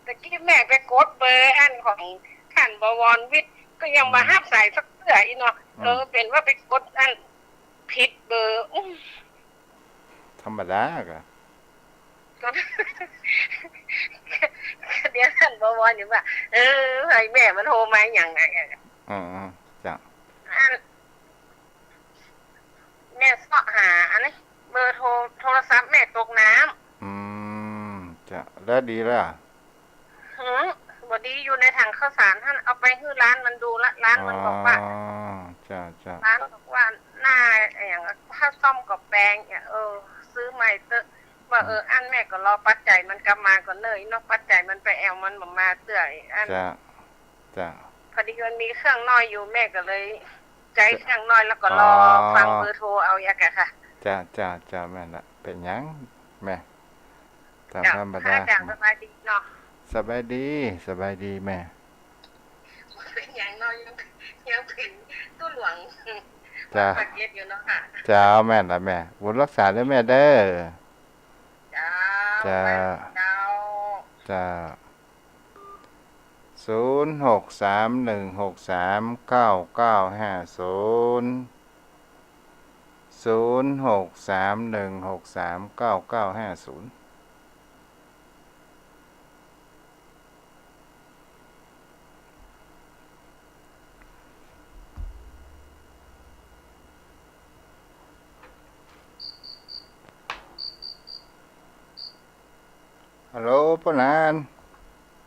ตะกี้แม่ไปกดเบอร์อันของท่านบวรวิทย์ ก็ยังบ่ฮับสายสักเตื้ออี้เนาะ อืม เออ เป๋นว่าไปกดอันผิดเบอร์ อื้อ ธรรมดาก่ะ ก็ เดี๋ยวท่านบวรอยู่ว่า เออ ไอ้แม่มันโทรมาอย่างไงอะ อืม จ้ะ อัน แม่เซาะหาอันนี้ เบอร์โทร โทรศัพท์แม่ตกน้ำ อืม จ้ะ แล้วดีแล้ว หืม บ่ดี อยู่ในถังข้าวสาร ท่านเอาไปหื้อร้านมันดูละ ร้านมันบอกว่า อ๋อ จ้ะ จ้ะ ร้านบอกว่าหน้าอะหยัง ถ้าซ่อมก็แปลงเนี่ย เออ ซื้อใหม่เต๊อะ ว่า เออ อันแม่ก็รอปัจจัยมันกลับมาก่อนเน่อ อี้นอกปัจจัยมันไปแอ่วมันบ่มาเตื้ออี้อัน จ้ะ จ้ะ พอดีมันมีเครื่องน้อยอยู่ แม่ก็เลยใจ๊เครื่องน้อย แล้วก็รอ อ๋อ ฟังเบอร์โทรเอาอย่างเงี้ยค่ะ จ้ะ จ้ะ จ้ะ แม่นละ เป๋นหยัง แม่ ต๋าม เจ้า ธรรมดา ค่ะ เจ้า สบายดีเนาะ สบายดี สบายดีแม่ เป๋นหยังเนาะ ยัง ยังเป๋นตุ๊หลวง เจ้า ปากเกร็ดอยู่เนาะค่ะ เจ้า แม่นละแม่ บุญรักษาเด้อแม่เด้อ เจ้า เจ้า เจ้า เจ้า ศูนย์หกสาม หนึ่งหกสาม เก้าเก้าห้าศูนย์ ศูนย์หกสาม หนึ่งหกสาม เก้าเก้าห้าศูนย์ ฮัลโหล ป้อหนาน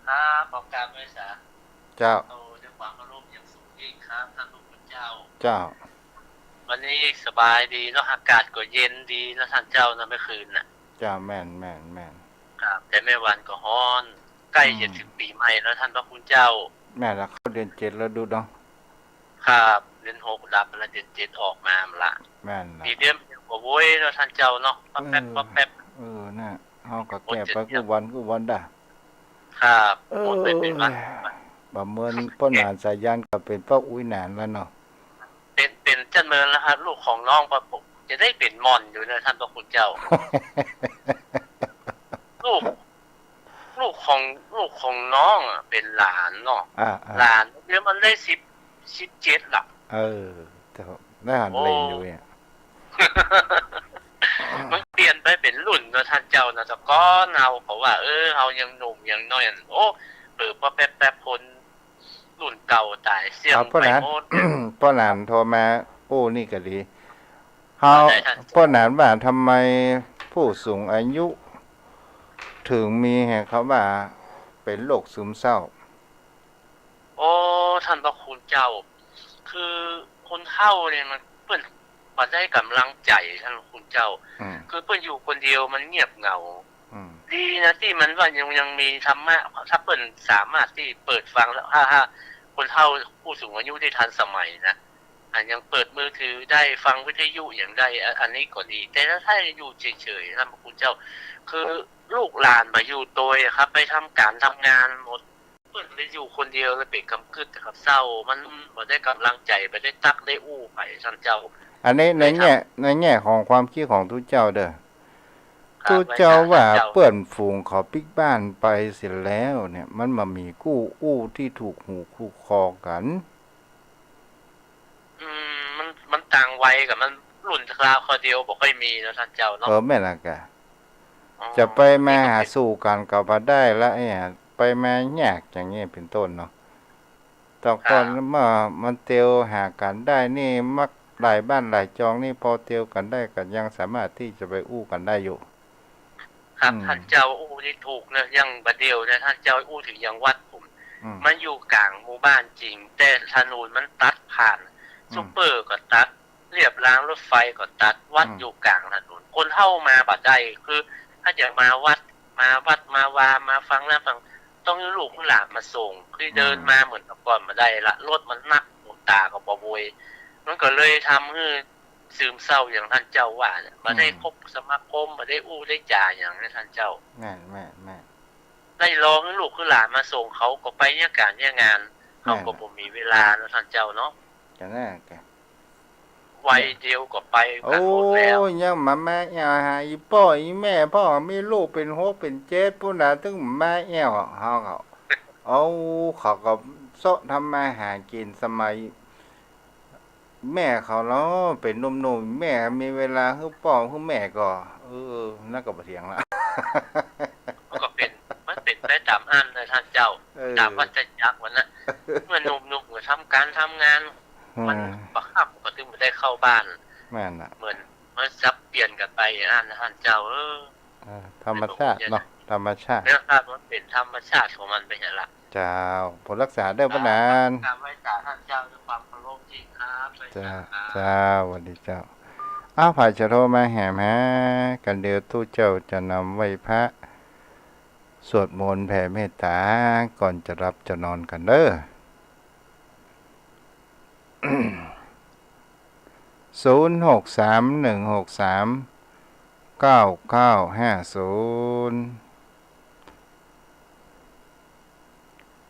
ครับ ขอกราบไหว้สา เจ้า โอ้ ด้วยความเคารพอย่างสูงยิ่งครับ ท่านพระคุณเจ้า เจ้า วันนี้สบายดีเนาะ อากาศก็เย็นดีเนาะท่านเจ้าเนาะ เมื่อคืนน่ะ เจ้า แม่น แม่น แม่น ครับ แต่แม่วันก็ฮ้อน ใกล้ อืม จะถึงปีใหม่แล้วท่านพระคุณเจ้า แม่นละ เข้าเดือนเจ็ดแล้วดูเนาะ ครับ เดือนหกดับแล้ว เดือนเจ็ดออกมาละ แม่นละ นี่เดือนเดียวก็โว้ยเนาะท่านเจ้าเนาะ ป๊อบแป๊บ เออ ป๊อบแป๊บ เออ น่ะ เฮาก็แก้ไปกู้วันกู้วันดา ครับ เออ หมดไปเป็นวัน บ่เหมือนป้อหนานสายันก็เป็นป้ออุ๊ยหนานแล้วเนาะ เป็น เป็นจั้นเมินแล้วครับ ลูกของน้องปะผมจะได้เป็นหม่อนอยู่นะท่านพระคุณเจ้า ลูก ลูกของ ลูกของน้องอะเป็นหลานเนาะ อ่า อ่า หลานเดี๋ยวมันได้สิบ สิบเจ็ดละ เออ เจ้า ได้หันเลงอยู่เนี่ย โอ้ มันเปลี่ยนไปเป็นรุ่นเนาะท่านเจ้าเนาะ แต่ก่อนเฮาก็ว่า เออ เฮายังหนุ่มยังน้อย โอ้ เผลอป๊อบแป๊บป๊อบแป๊บคนรุ่นเก่าต๋ายเสี้ยง เอา ป้อหนาน ไปหมด ป้อหนานโทรมา โอ้ นี่ก็ดี เฮา ว่าไงท่าน ป้อหนานว่าทำไมผู้สูงอายุ ถึงมีแห่งเขาว่าเป็นโรคซึมเศร้า โอ้ ท่านพระคุณเจ้า คือคนเฒ่าเนี่ยมัน เปิ้นบ่ได้ก๋ำลังใจ๋ ท่านพระคุณเจ้า อืม คือเปิ้นอยู่คนเดียวมันเงียบเหงา อืม ดีนะตี้มันว่ายัง ยังมีธรรมะ ถ้าเปิ้นสามารถตี้เปิดฟังแล้ว ถ้า ถ้าคนเฒ่าผู้สูงอายุตี้ทันสมัยนะ อ่ะ ยังเปิดมือถือได้ ฟังวิทยุอย่างได้ อ่ะ อันนี้ก็ดี แต่ถ้า ถ้าอยู่เฉยๆ ท่านพระคุณเจ้า คือลูกหลานบ่อยู่ตวยอะครับ ไปทำก๋านทำงานหมด เปิ้นเลยอยู่คนเดียวเลยเป๋นกำกึ๊ดอะครับ เศร้า มันบ่ได้ก๋ำลังใจ๋ บ่ได้ตั๊กได้อู้ไผ ท่านเจ้า อันนี้ในแง่ ในแง่ของความกึ๊ดของตุ๊เจ้าเด้อ ครับ ตุ๊เจ้าว่า เปื้อนฝูงเขาปิ๊กบ้านไปเสียแล้วเนี่ย มันบ่มีกู้อู้ตี้ถูกหูถูกคอกั๋น อืม มัน มันต่างวัยกับมันรุ่นคราวเขาเดียวบ่ค่อยมีเนาะท่านเจ้าเนาะ เออ แม่นละกะ อ๋อ จะไปมาหาสู่กั๋นก็บ่ได้ละเนี่ย ไปมายากอย่างนี้เป๋นต้นเนาะ แต่ก่อน ครับ เมื่อมันเตียวหากั๋นได้นี่ มักหลายบ้านหลายจองนี่ ปอเตียวกั๋นได้ก็ยังสามารถตี้จะไปอู้กั๋นได้อยู่ ครับ อืม ท่านเจ้าอู้นี่ถูกนะ อย่างบ่าเดี่ยวเนี่ย ท่านเจ้าอู้เถิงอย่างวัดผม อืม มันอยู่ก๋างหมู่บ้านจริง แต่ถนนมันตัดผ่าน อืม ซูเปอร์ก็ตัด เลียบรางรถไฟก็ตัด วัด อืม อยู่ก๋างถนน คนเฒ่ามาบ่ได้ คือถ้าจะมาวัด มาวัด มาวา มาฟังธรรม ต้องหื้อลูกหื้อหลานมาส่ง คือ อืม เดินมาเหมือนแต่ก่อนบ่ได้ละ รถมันหนัก หลวงต๋าก็บ่โวย มันก็เลยทำหื้อ ซึมเศร้าอย่างท่านเจ้าว่าเนี่ย บ่ได้ อืม คบสมาคม บ่ได้อู้ได้จ๋าอย่างนะท่านเจ้า แม่น แม่น แม่น ได้รอหื้อลูกหื้อหลานมาส่ง เขาก็ไปเยียะก๋านเยียะงาน แม่น เขาก็บ่มีเวลาเนาะท่านเจ้าเนาะ ก็แน่แก วัยเดียวก็ไปกั๋นหมดแล้ว โอ้ย ยังมา มาแอ่วหาอี่ป้ออี่แม่ ป้อมีลูกเป๋นหกเป๋นเจ็ดปู้นน่ะ ตึงมาแอ่ว เฮาก็ เอา เขาก็เซาะทำมาหากิ๋น สมัย แม่เขาเนาะ เป๋นหนุ่มๆ แม่มีเวลาหื้อป้อหื้อแม่ก็ เออ นั่นก็บ่เถียงละ มันก็เป๋น มันเป๋นไปต๋ามอั้นนะท่านเจ้า เออ ต๋ามวัฏจักรมันนะ เมื่อหนุ่มๆ ก็ทำก๋านทำงาน อืม มันบ่ค่ำก็ตึงบ่ได้เข้าบ้าน แม่นละ เหมือนมันสับเปลี่ยนกั๋นไปอั้นนะท่านเจ้า เออ เออ ธรรมชาติเนาะ ธรรมชาติ เนี่ยครับ มันเป๋นธรรมชาติของมันไปหั้นละ เจ้า ผลรักษาเด้อป้อหนาน กราบไหว้สาท่านเจ้าด้วยความเคารพยิ่งครับ เจ้า เจ้า หวัดดีเจ้า อ้าว ใผจะโทรมาแหมฮะ กั๋นเดี๋ยวตุ๊เจ้าจะนำไหว้พระ สวดมนต์แผ่เมตต๋า ก่อนจะหลับจะนอนกั๋นเด้อ ศูนย์ หก สาม หนึ่ง หก สาม เก้า เก้า ห้า ศูนย์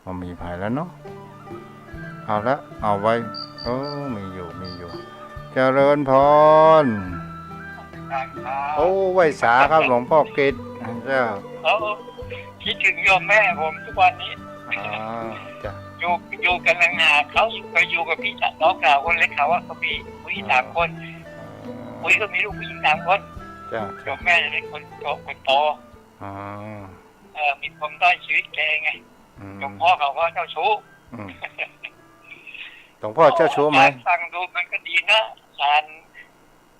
บ่มีใผแล้วเนาะ เอาละ เอาไว้ เออ มีอยู่ มีอยู่ เจริญพร ครับ โอ้ ไหว้สาครับ หลวงป้อเกต เจ้า เออ คิดถึงโยมแม่ผมทุกวันนี้ อ๋อ จ้ะ อยู่ อยู่กั๋นต่างหาก เขาอยู่ เขาอยู่กับพี่สาว น้องสาวคนเล็กเขาอะ เขามีผู้หญิงสามคน อ๋อ ผู้หญิงก็มีลูกผู้หญิงสามคน จ้ะ โยมแม่จะเป็นคนโต คนโต อ๋อ เออ มีปมด้อยชีวิตแกไง อืม หลวงพ่อเขาก็เจ้าชู้ อืม หลวงพ่อเจ้าชู้ไหม ฟังดูมันก็ดีนะ อาจารย์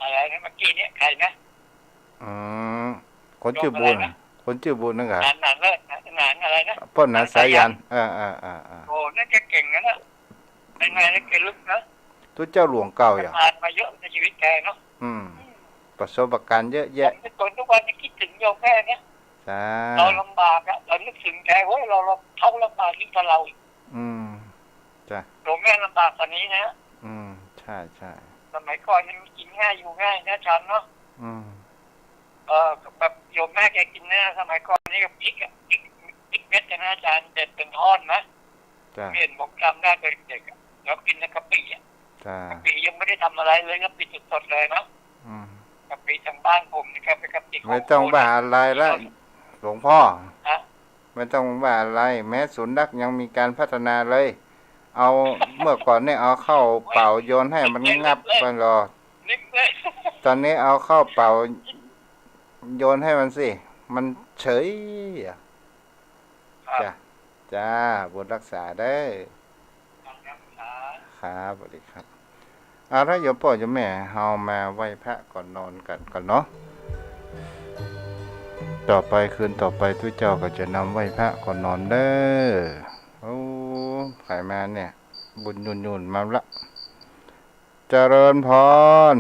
อะไรนะ เมื่อกี้เนี่ย ใครนะ อืม คนจื้อบุญ โยมอะไรนะ ค คนจื้อบุญนั่นกะ หนาน หนานเลิศนะ หนานอะไรนะ ป้อหนานสายัณ หนานสายัณ เออ เออ เออ เออ โอ้ นั่นแกเก่งนะเนี่ย เป็นไงนะ แกลึกนะ ตุ๊เจ้าหลวงเก่าอย่าง ผ่านมาเยอะในชีวิตแกเนาะ อืม ประสบการณ์เยอะแยะ ผมจนทุกวันนี้คิดถึงโยมแม่นะ จ้า เราลำบากอะ เรานึกถึงแก เว้ย เรา เรา เขาลำบากยิ่งกว่าเราอีก อืม จ้ะ โยมแม่ลำบากกว่านี้นะ อืม ใช่ ใช่ สมัยก่อนนี่มันกินง่ายอยู่ง่ายนะอาจารย์เนาะ อืม เออ แบบโยมแม่แกกินนะ สมัยก่อนนี่ก็พริกอะ พริก พริกเม็ดนะอาจารย์ เด็ดเป็นท่อนนะ จ้ะ เห็นผมจำได้ตอนเด็กอะ แล้วกินกับกะปิอะ จ้ะ กะปิยังไม่ได้ทำอะไรเลย กะปิสดๆเลยนะ อืม กะปิทางบ้านผมนี่ก็เป็นกะปิของ ไม่ต้องว่าอะไรละ คน หลวงพ่อ ฮะ ไม่ต้องว่าอะไร แม้สุนัขยังมีการพัฒนาเลย เอา เมื่อก่อนเนี่ยเอาข้าวเปล่าโยนให้มันงับไปหรอก นิดเลย ตอนนี้เอาข้าวเปล่าโยนให้มันสิ มันเฉยอะ ครับ จ้ะ จ้า บุญรักษาเด้อ ครับ สวัสดีครับ เอาละโยมป้อโยมแม่ เฮามาไหว้พระก่อนนอนกั๋นก่อนเนาะ ต่อไปคืนต่อไปตุ๊เจ้าก็จะนำไหว้พระก่อนนอนเด้อ โอ้ ใผมาเนี่ย บุญยุ่นๆ มาละ เจริญพร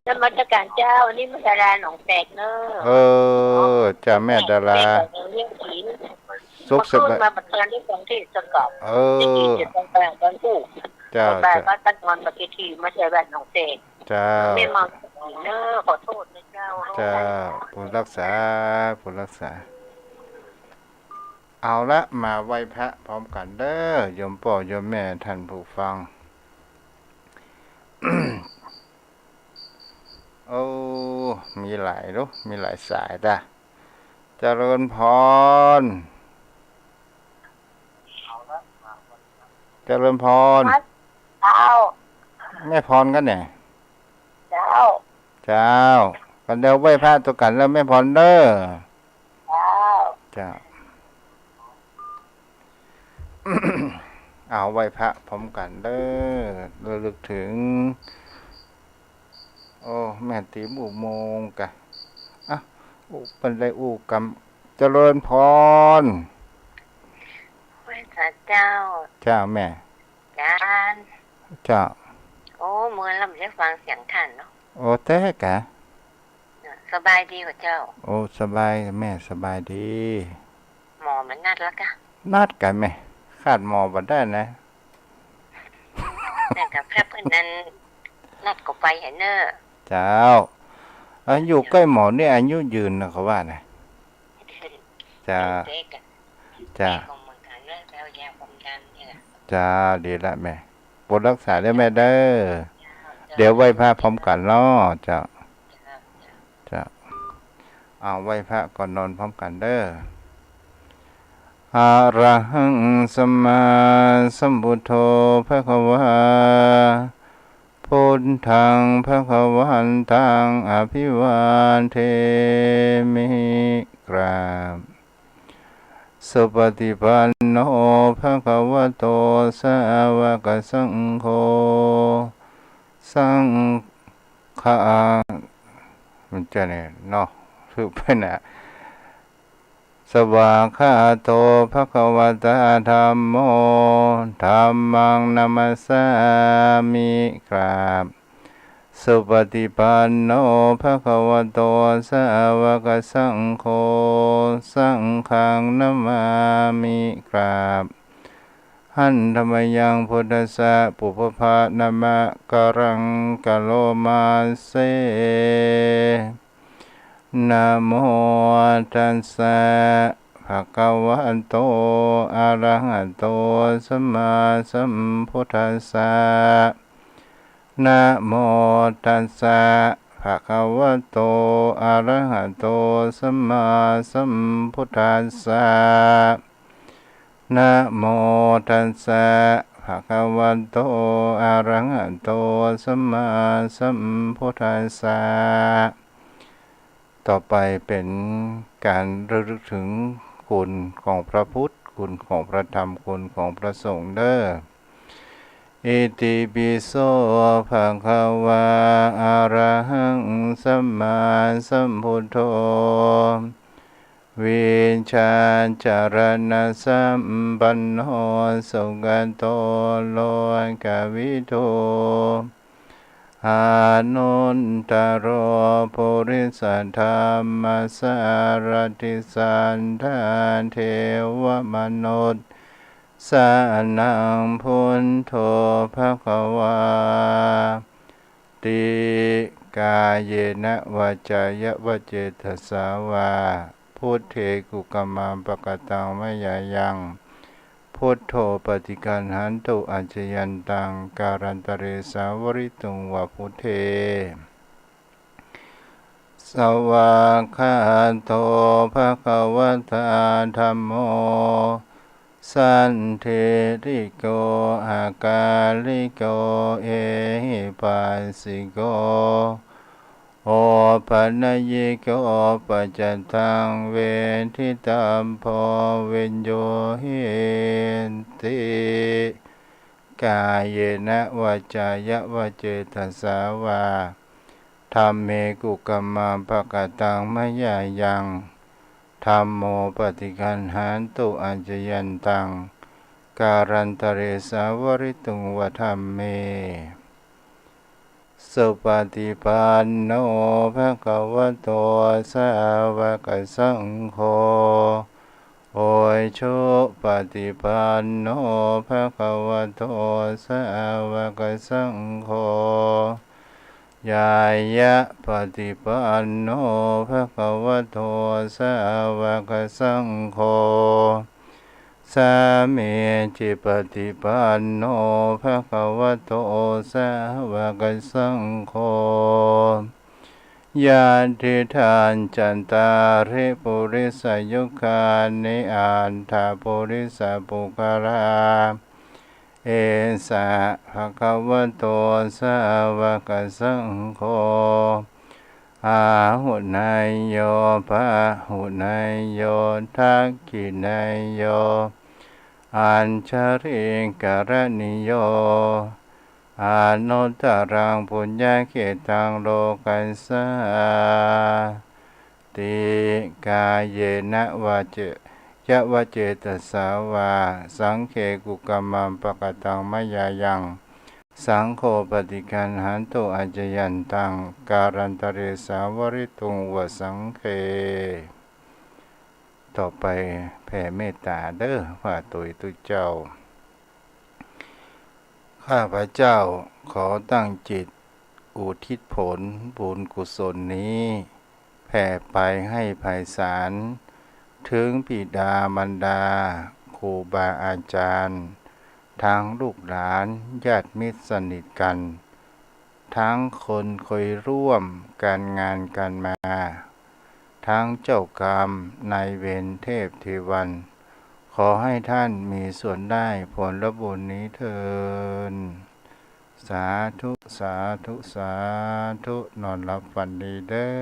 นมัสการเจ้า นี่มาดาราหนองแสกเนอะ เออ จ้าแม่ดารา แม่ของเรื่องศีล สุขสบาย มาขึ้นมาประทานด้วยความที่สงบ เออ จะกินจะต้องแปลงบ้านผู้ เจ้า ต่อไป เจ้า บ้านตั้งนอนปฏิทินมาจากบ้านหนองแสก เจ้า แม่มาเนอะ ขอโทษนะเจ้า เจ้า ผู้รักษา ผู้รักษา เอาละ มาไหว้พระพร้อมกั๋นเด้อ โยมป้อโยมแม่ท่านผู้ฟัง โอ้ มีหลายลูก มีหลายสายจ้ะ เจริญพร เจริญพร เจ้า แม่พรกั๋นเนี่ย เจ้า เจ้า กั๋นเดี๋ยวไหว้พระตั๋วกั๋นแล้วแม่พรเด้อ เจ้า เจ้า เอาไหว้พระพร้อมกั๋นเด้อ ระลึกถึง โอ้ แม่นตี้หกโมงกะ อ่ะ อู้ เปิ้นได้อู้กำ เจริญพร ไหว้พระเจ้า เจ้าแม่ อาจารย์ เจ้า โอ้ เมื่อลำได้ฟังเสียงท่านเนาะ โอ้ แต๊กะ สบายดีก่อเจ้า โอ้ สบาย แม่สบายดี หมอมานัดแล้วกะ นัดกั๋นแม่ ขาดหมอบ่ได้นะ แต่กะแป๊บเปิ้นนั้น นัดก็ไปหั้นเน่อ เจ้า อายุใก้หมอนี่อายุยืนนะเขาว่านะ เจ้า เจ๊กะ เจ้า เจ๊ก็เหมือนกั๋นเน่อ แปลว่ายาความดันเนี่ย เจ้า ดีละแม่ โปรดรักษาด้วยแม่เด้อ เดี๋ยวไหว้พระพร้อมกั๋นเนาะ เจ้า เจ้า เจ้า เอาไหว้พระก่อนนอนพร้อมกั๋นเด้อ อะระหังสัมมาสัมพุทโธภะคะวา พุทธังภะคะวันตังอะภิวาเทมิ กราบ สุปฏิปันโนภะคะวะโตสาวกสังโฆ สังฆัง มันจะเนี่ยเนาะ คือเป็นอะ สวากขาโตภะคะวะตาธัมโม ธัมมังนะมัสสามิ กราบ สุปฏิปันโนภะคะวะโตสาวกสังโฆ สังฆังนะมามิ กราบ หันธะมะยังพุทธัสสะ ปุพพะนะมะกะรังกะโรมาเส นะโมตัสสะ ภะคะวะโต อะระหะโต สัมมาสัมพุทธัสสะ นะโมตัสสะ ภะคะวะโต อะระหะโต สัมมาสัมพุทธัสสะ นะโมตัสสะ ภะคะวะโต อะระหะโต สัมมาสัมพุทธัสสะ ต่อไปเป๋นก๋านระลึกถึงคุณของพระพุทธ คุณของพระธรรม คุณของพระสงฆ์เด้อ อิติปิโส ภะคะวา อะระหัง สัมมาสัมพุทโธ vijjācaraṇasampanno sugato lokavidū anuttaro purisadammasārathi satthā devamanussānaṃ buddho bhagavāti. Kāyena vācāya va cetasā vā buddhe kukammaṃ pakataṃ mayā yaṃ, buddho paṭiggaṇhatu accayantaṃ, kālantare saṃvarituṃ va buddhe. Svākkhāto bhagavatā dhammo, sandiṭṭhiko akāliko ehipassiko, opanayiko paccattaṃ veditabbo viññūhīti. Kāyena vācāya va cetasā vā dhamme kukammaṃ pakataṃ mayā yaṃ, dhammo paṭiggaṇhatu accayantaṃ, kālantare saṃvarituṃ va dhamme. Supaṭipanno bhagavato sāvakasaṅgho, ujupaṭipanno bhagavato sāvakasaṅgho, ñāyapaṭipanno bhagavato sāvakasaṅgho, sāmīcipaṭipanno bhagavato sāvakasaṅgho, yadidaṃ cattāri purisayugāni aṭṭha purisapuggalā, esa bhagavato sāvakasaṅgho, āhuneyyo pāhuneyyo dakkhiṇeyyo añjalikaraṇīyo anuttaraṃ puññakkhettaṃ lokassā ti. Kāyena vācāya va cetasā vā saṅghe kukammaṃ pakataṃ mayā yaṃ, saṅgho paṭiggaṇhatu accayantaṃ, kālantare saṃvarituṃ va saṅghe. ต่อไปแผ่เมตตาเด้อ ว่าโตยตุ๊เจ้า ข้าพเจ้าขอตั้งจิตอุทิศผลบุญกุศลนี้ แผ่ไปให้ไพศาล ถึงบิดามารดา ครูบาอาจารย์ ทั้งลูกหลาน ญาติมิตรสนิทกัน ทั้งคนเคยร่วมการงานกันมา ทั้งเจ้ากรรมนายเวรเทพเทวัน ขอให้ท่านมีส่วนได้ผลบุญนี้เทอญ สาธุ สาธุ สาธุ นอนหลับฝันดีเด้อ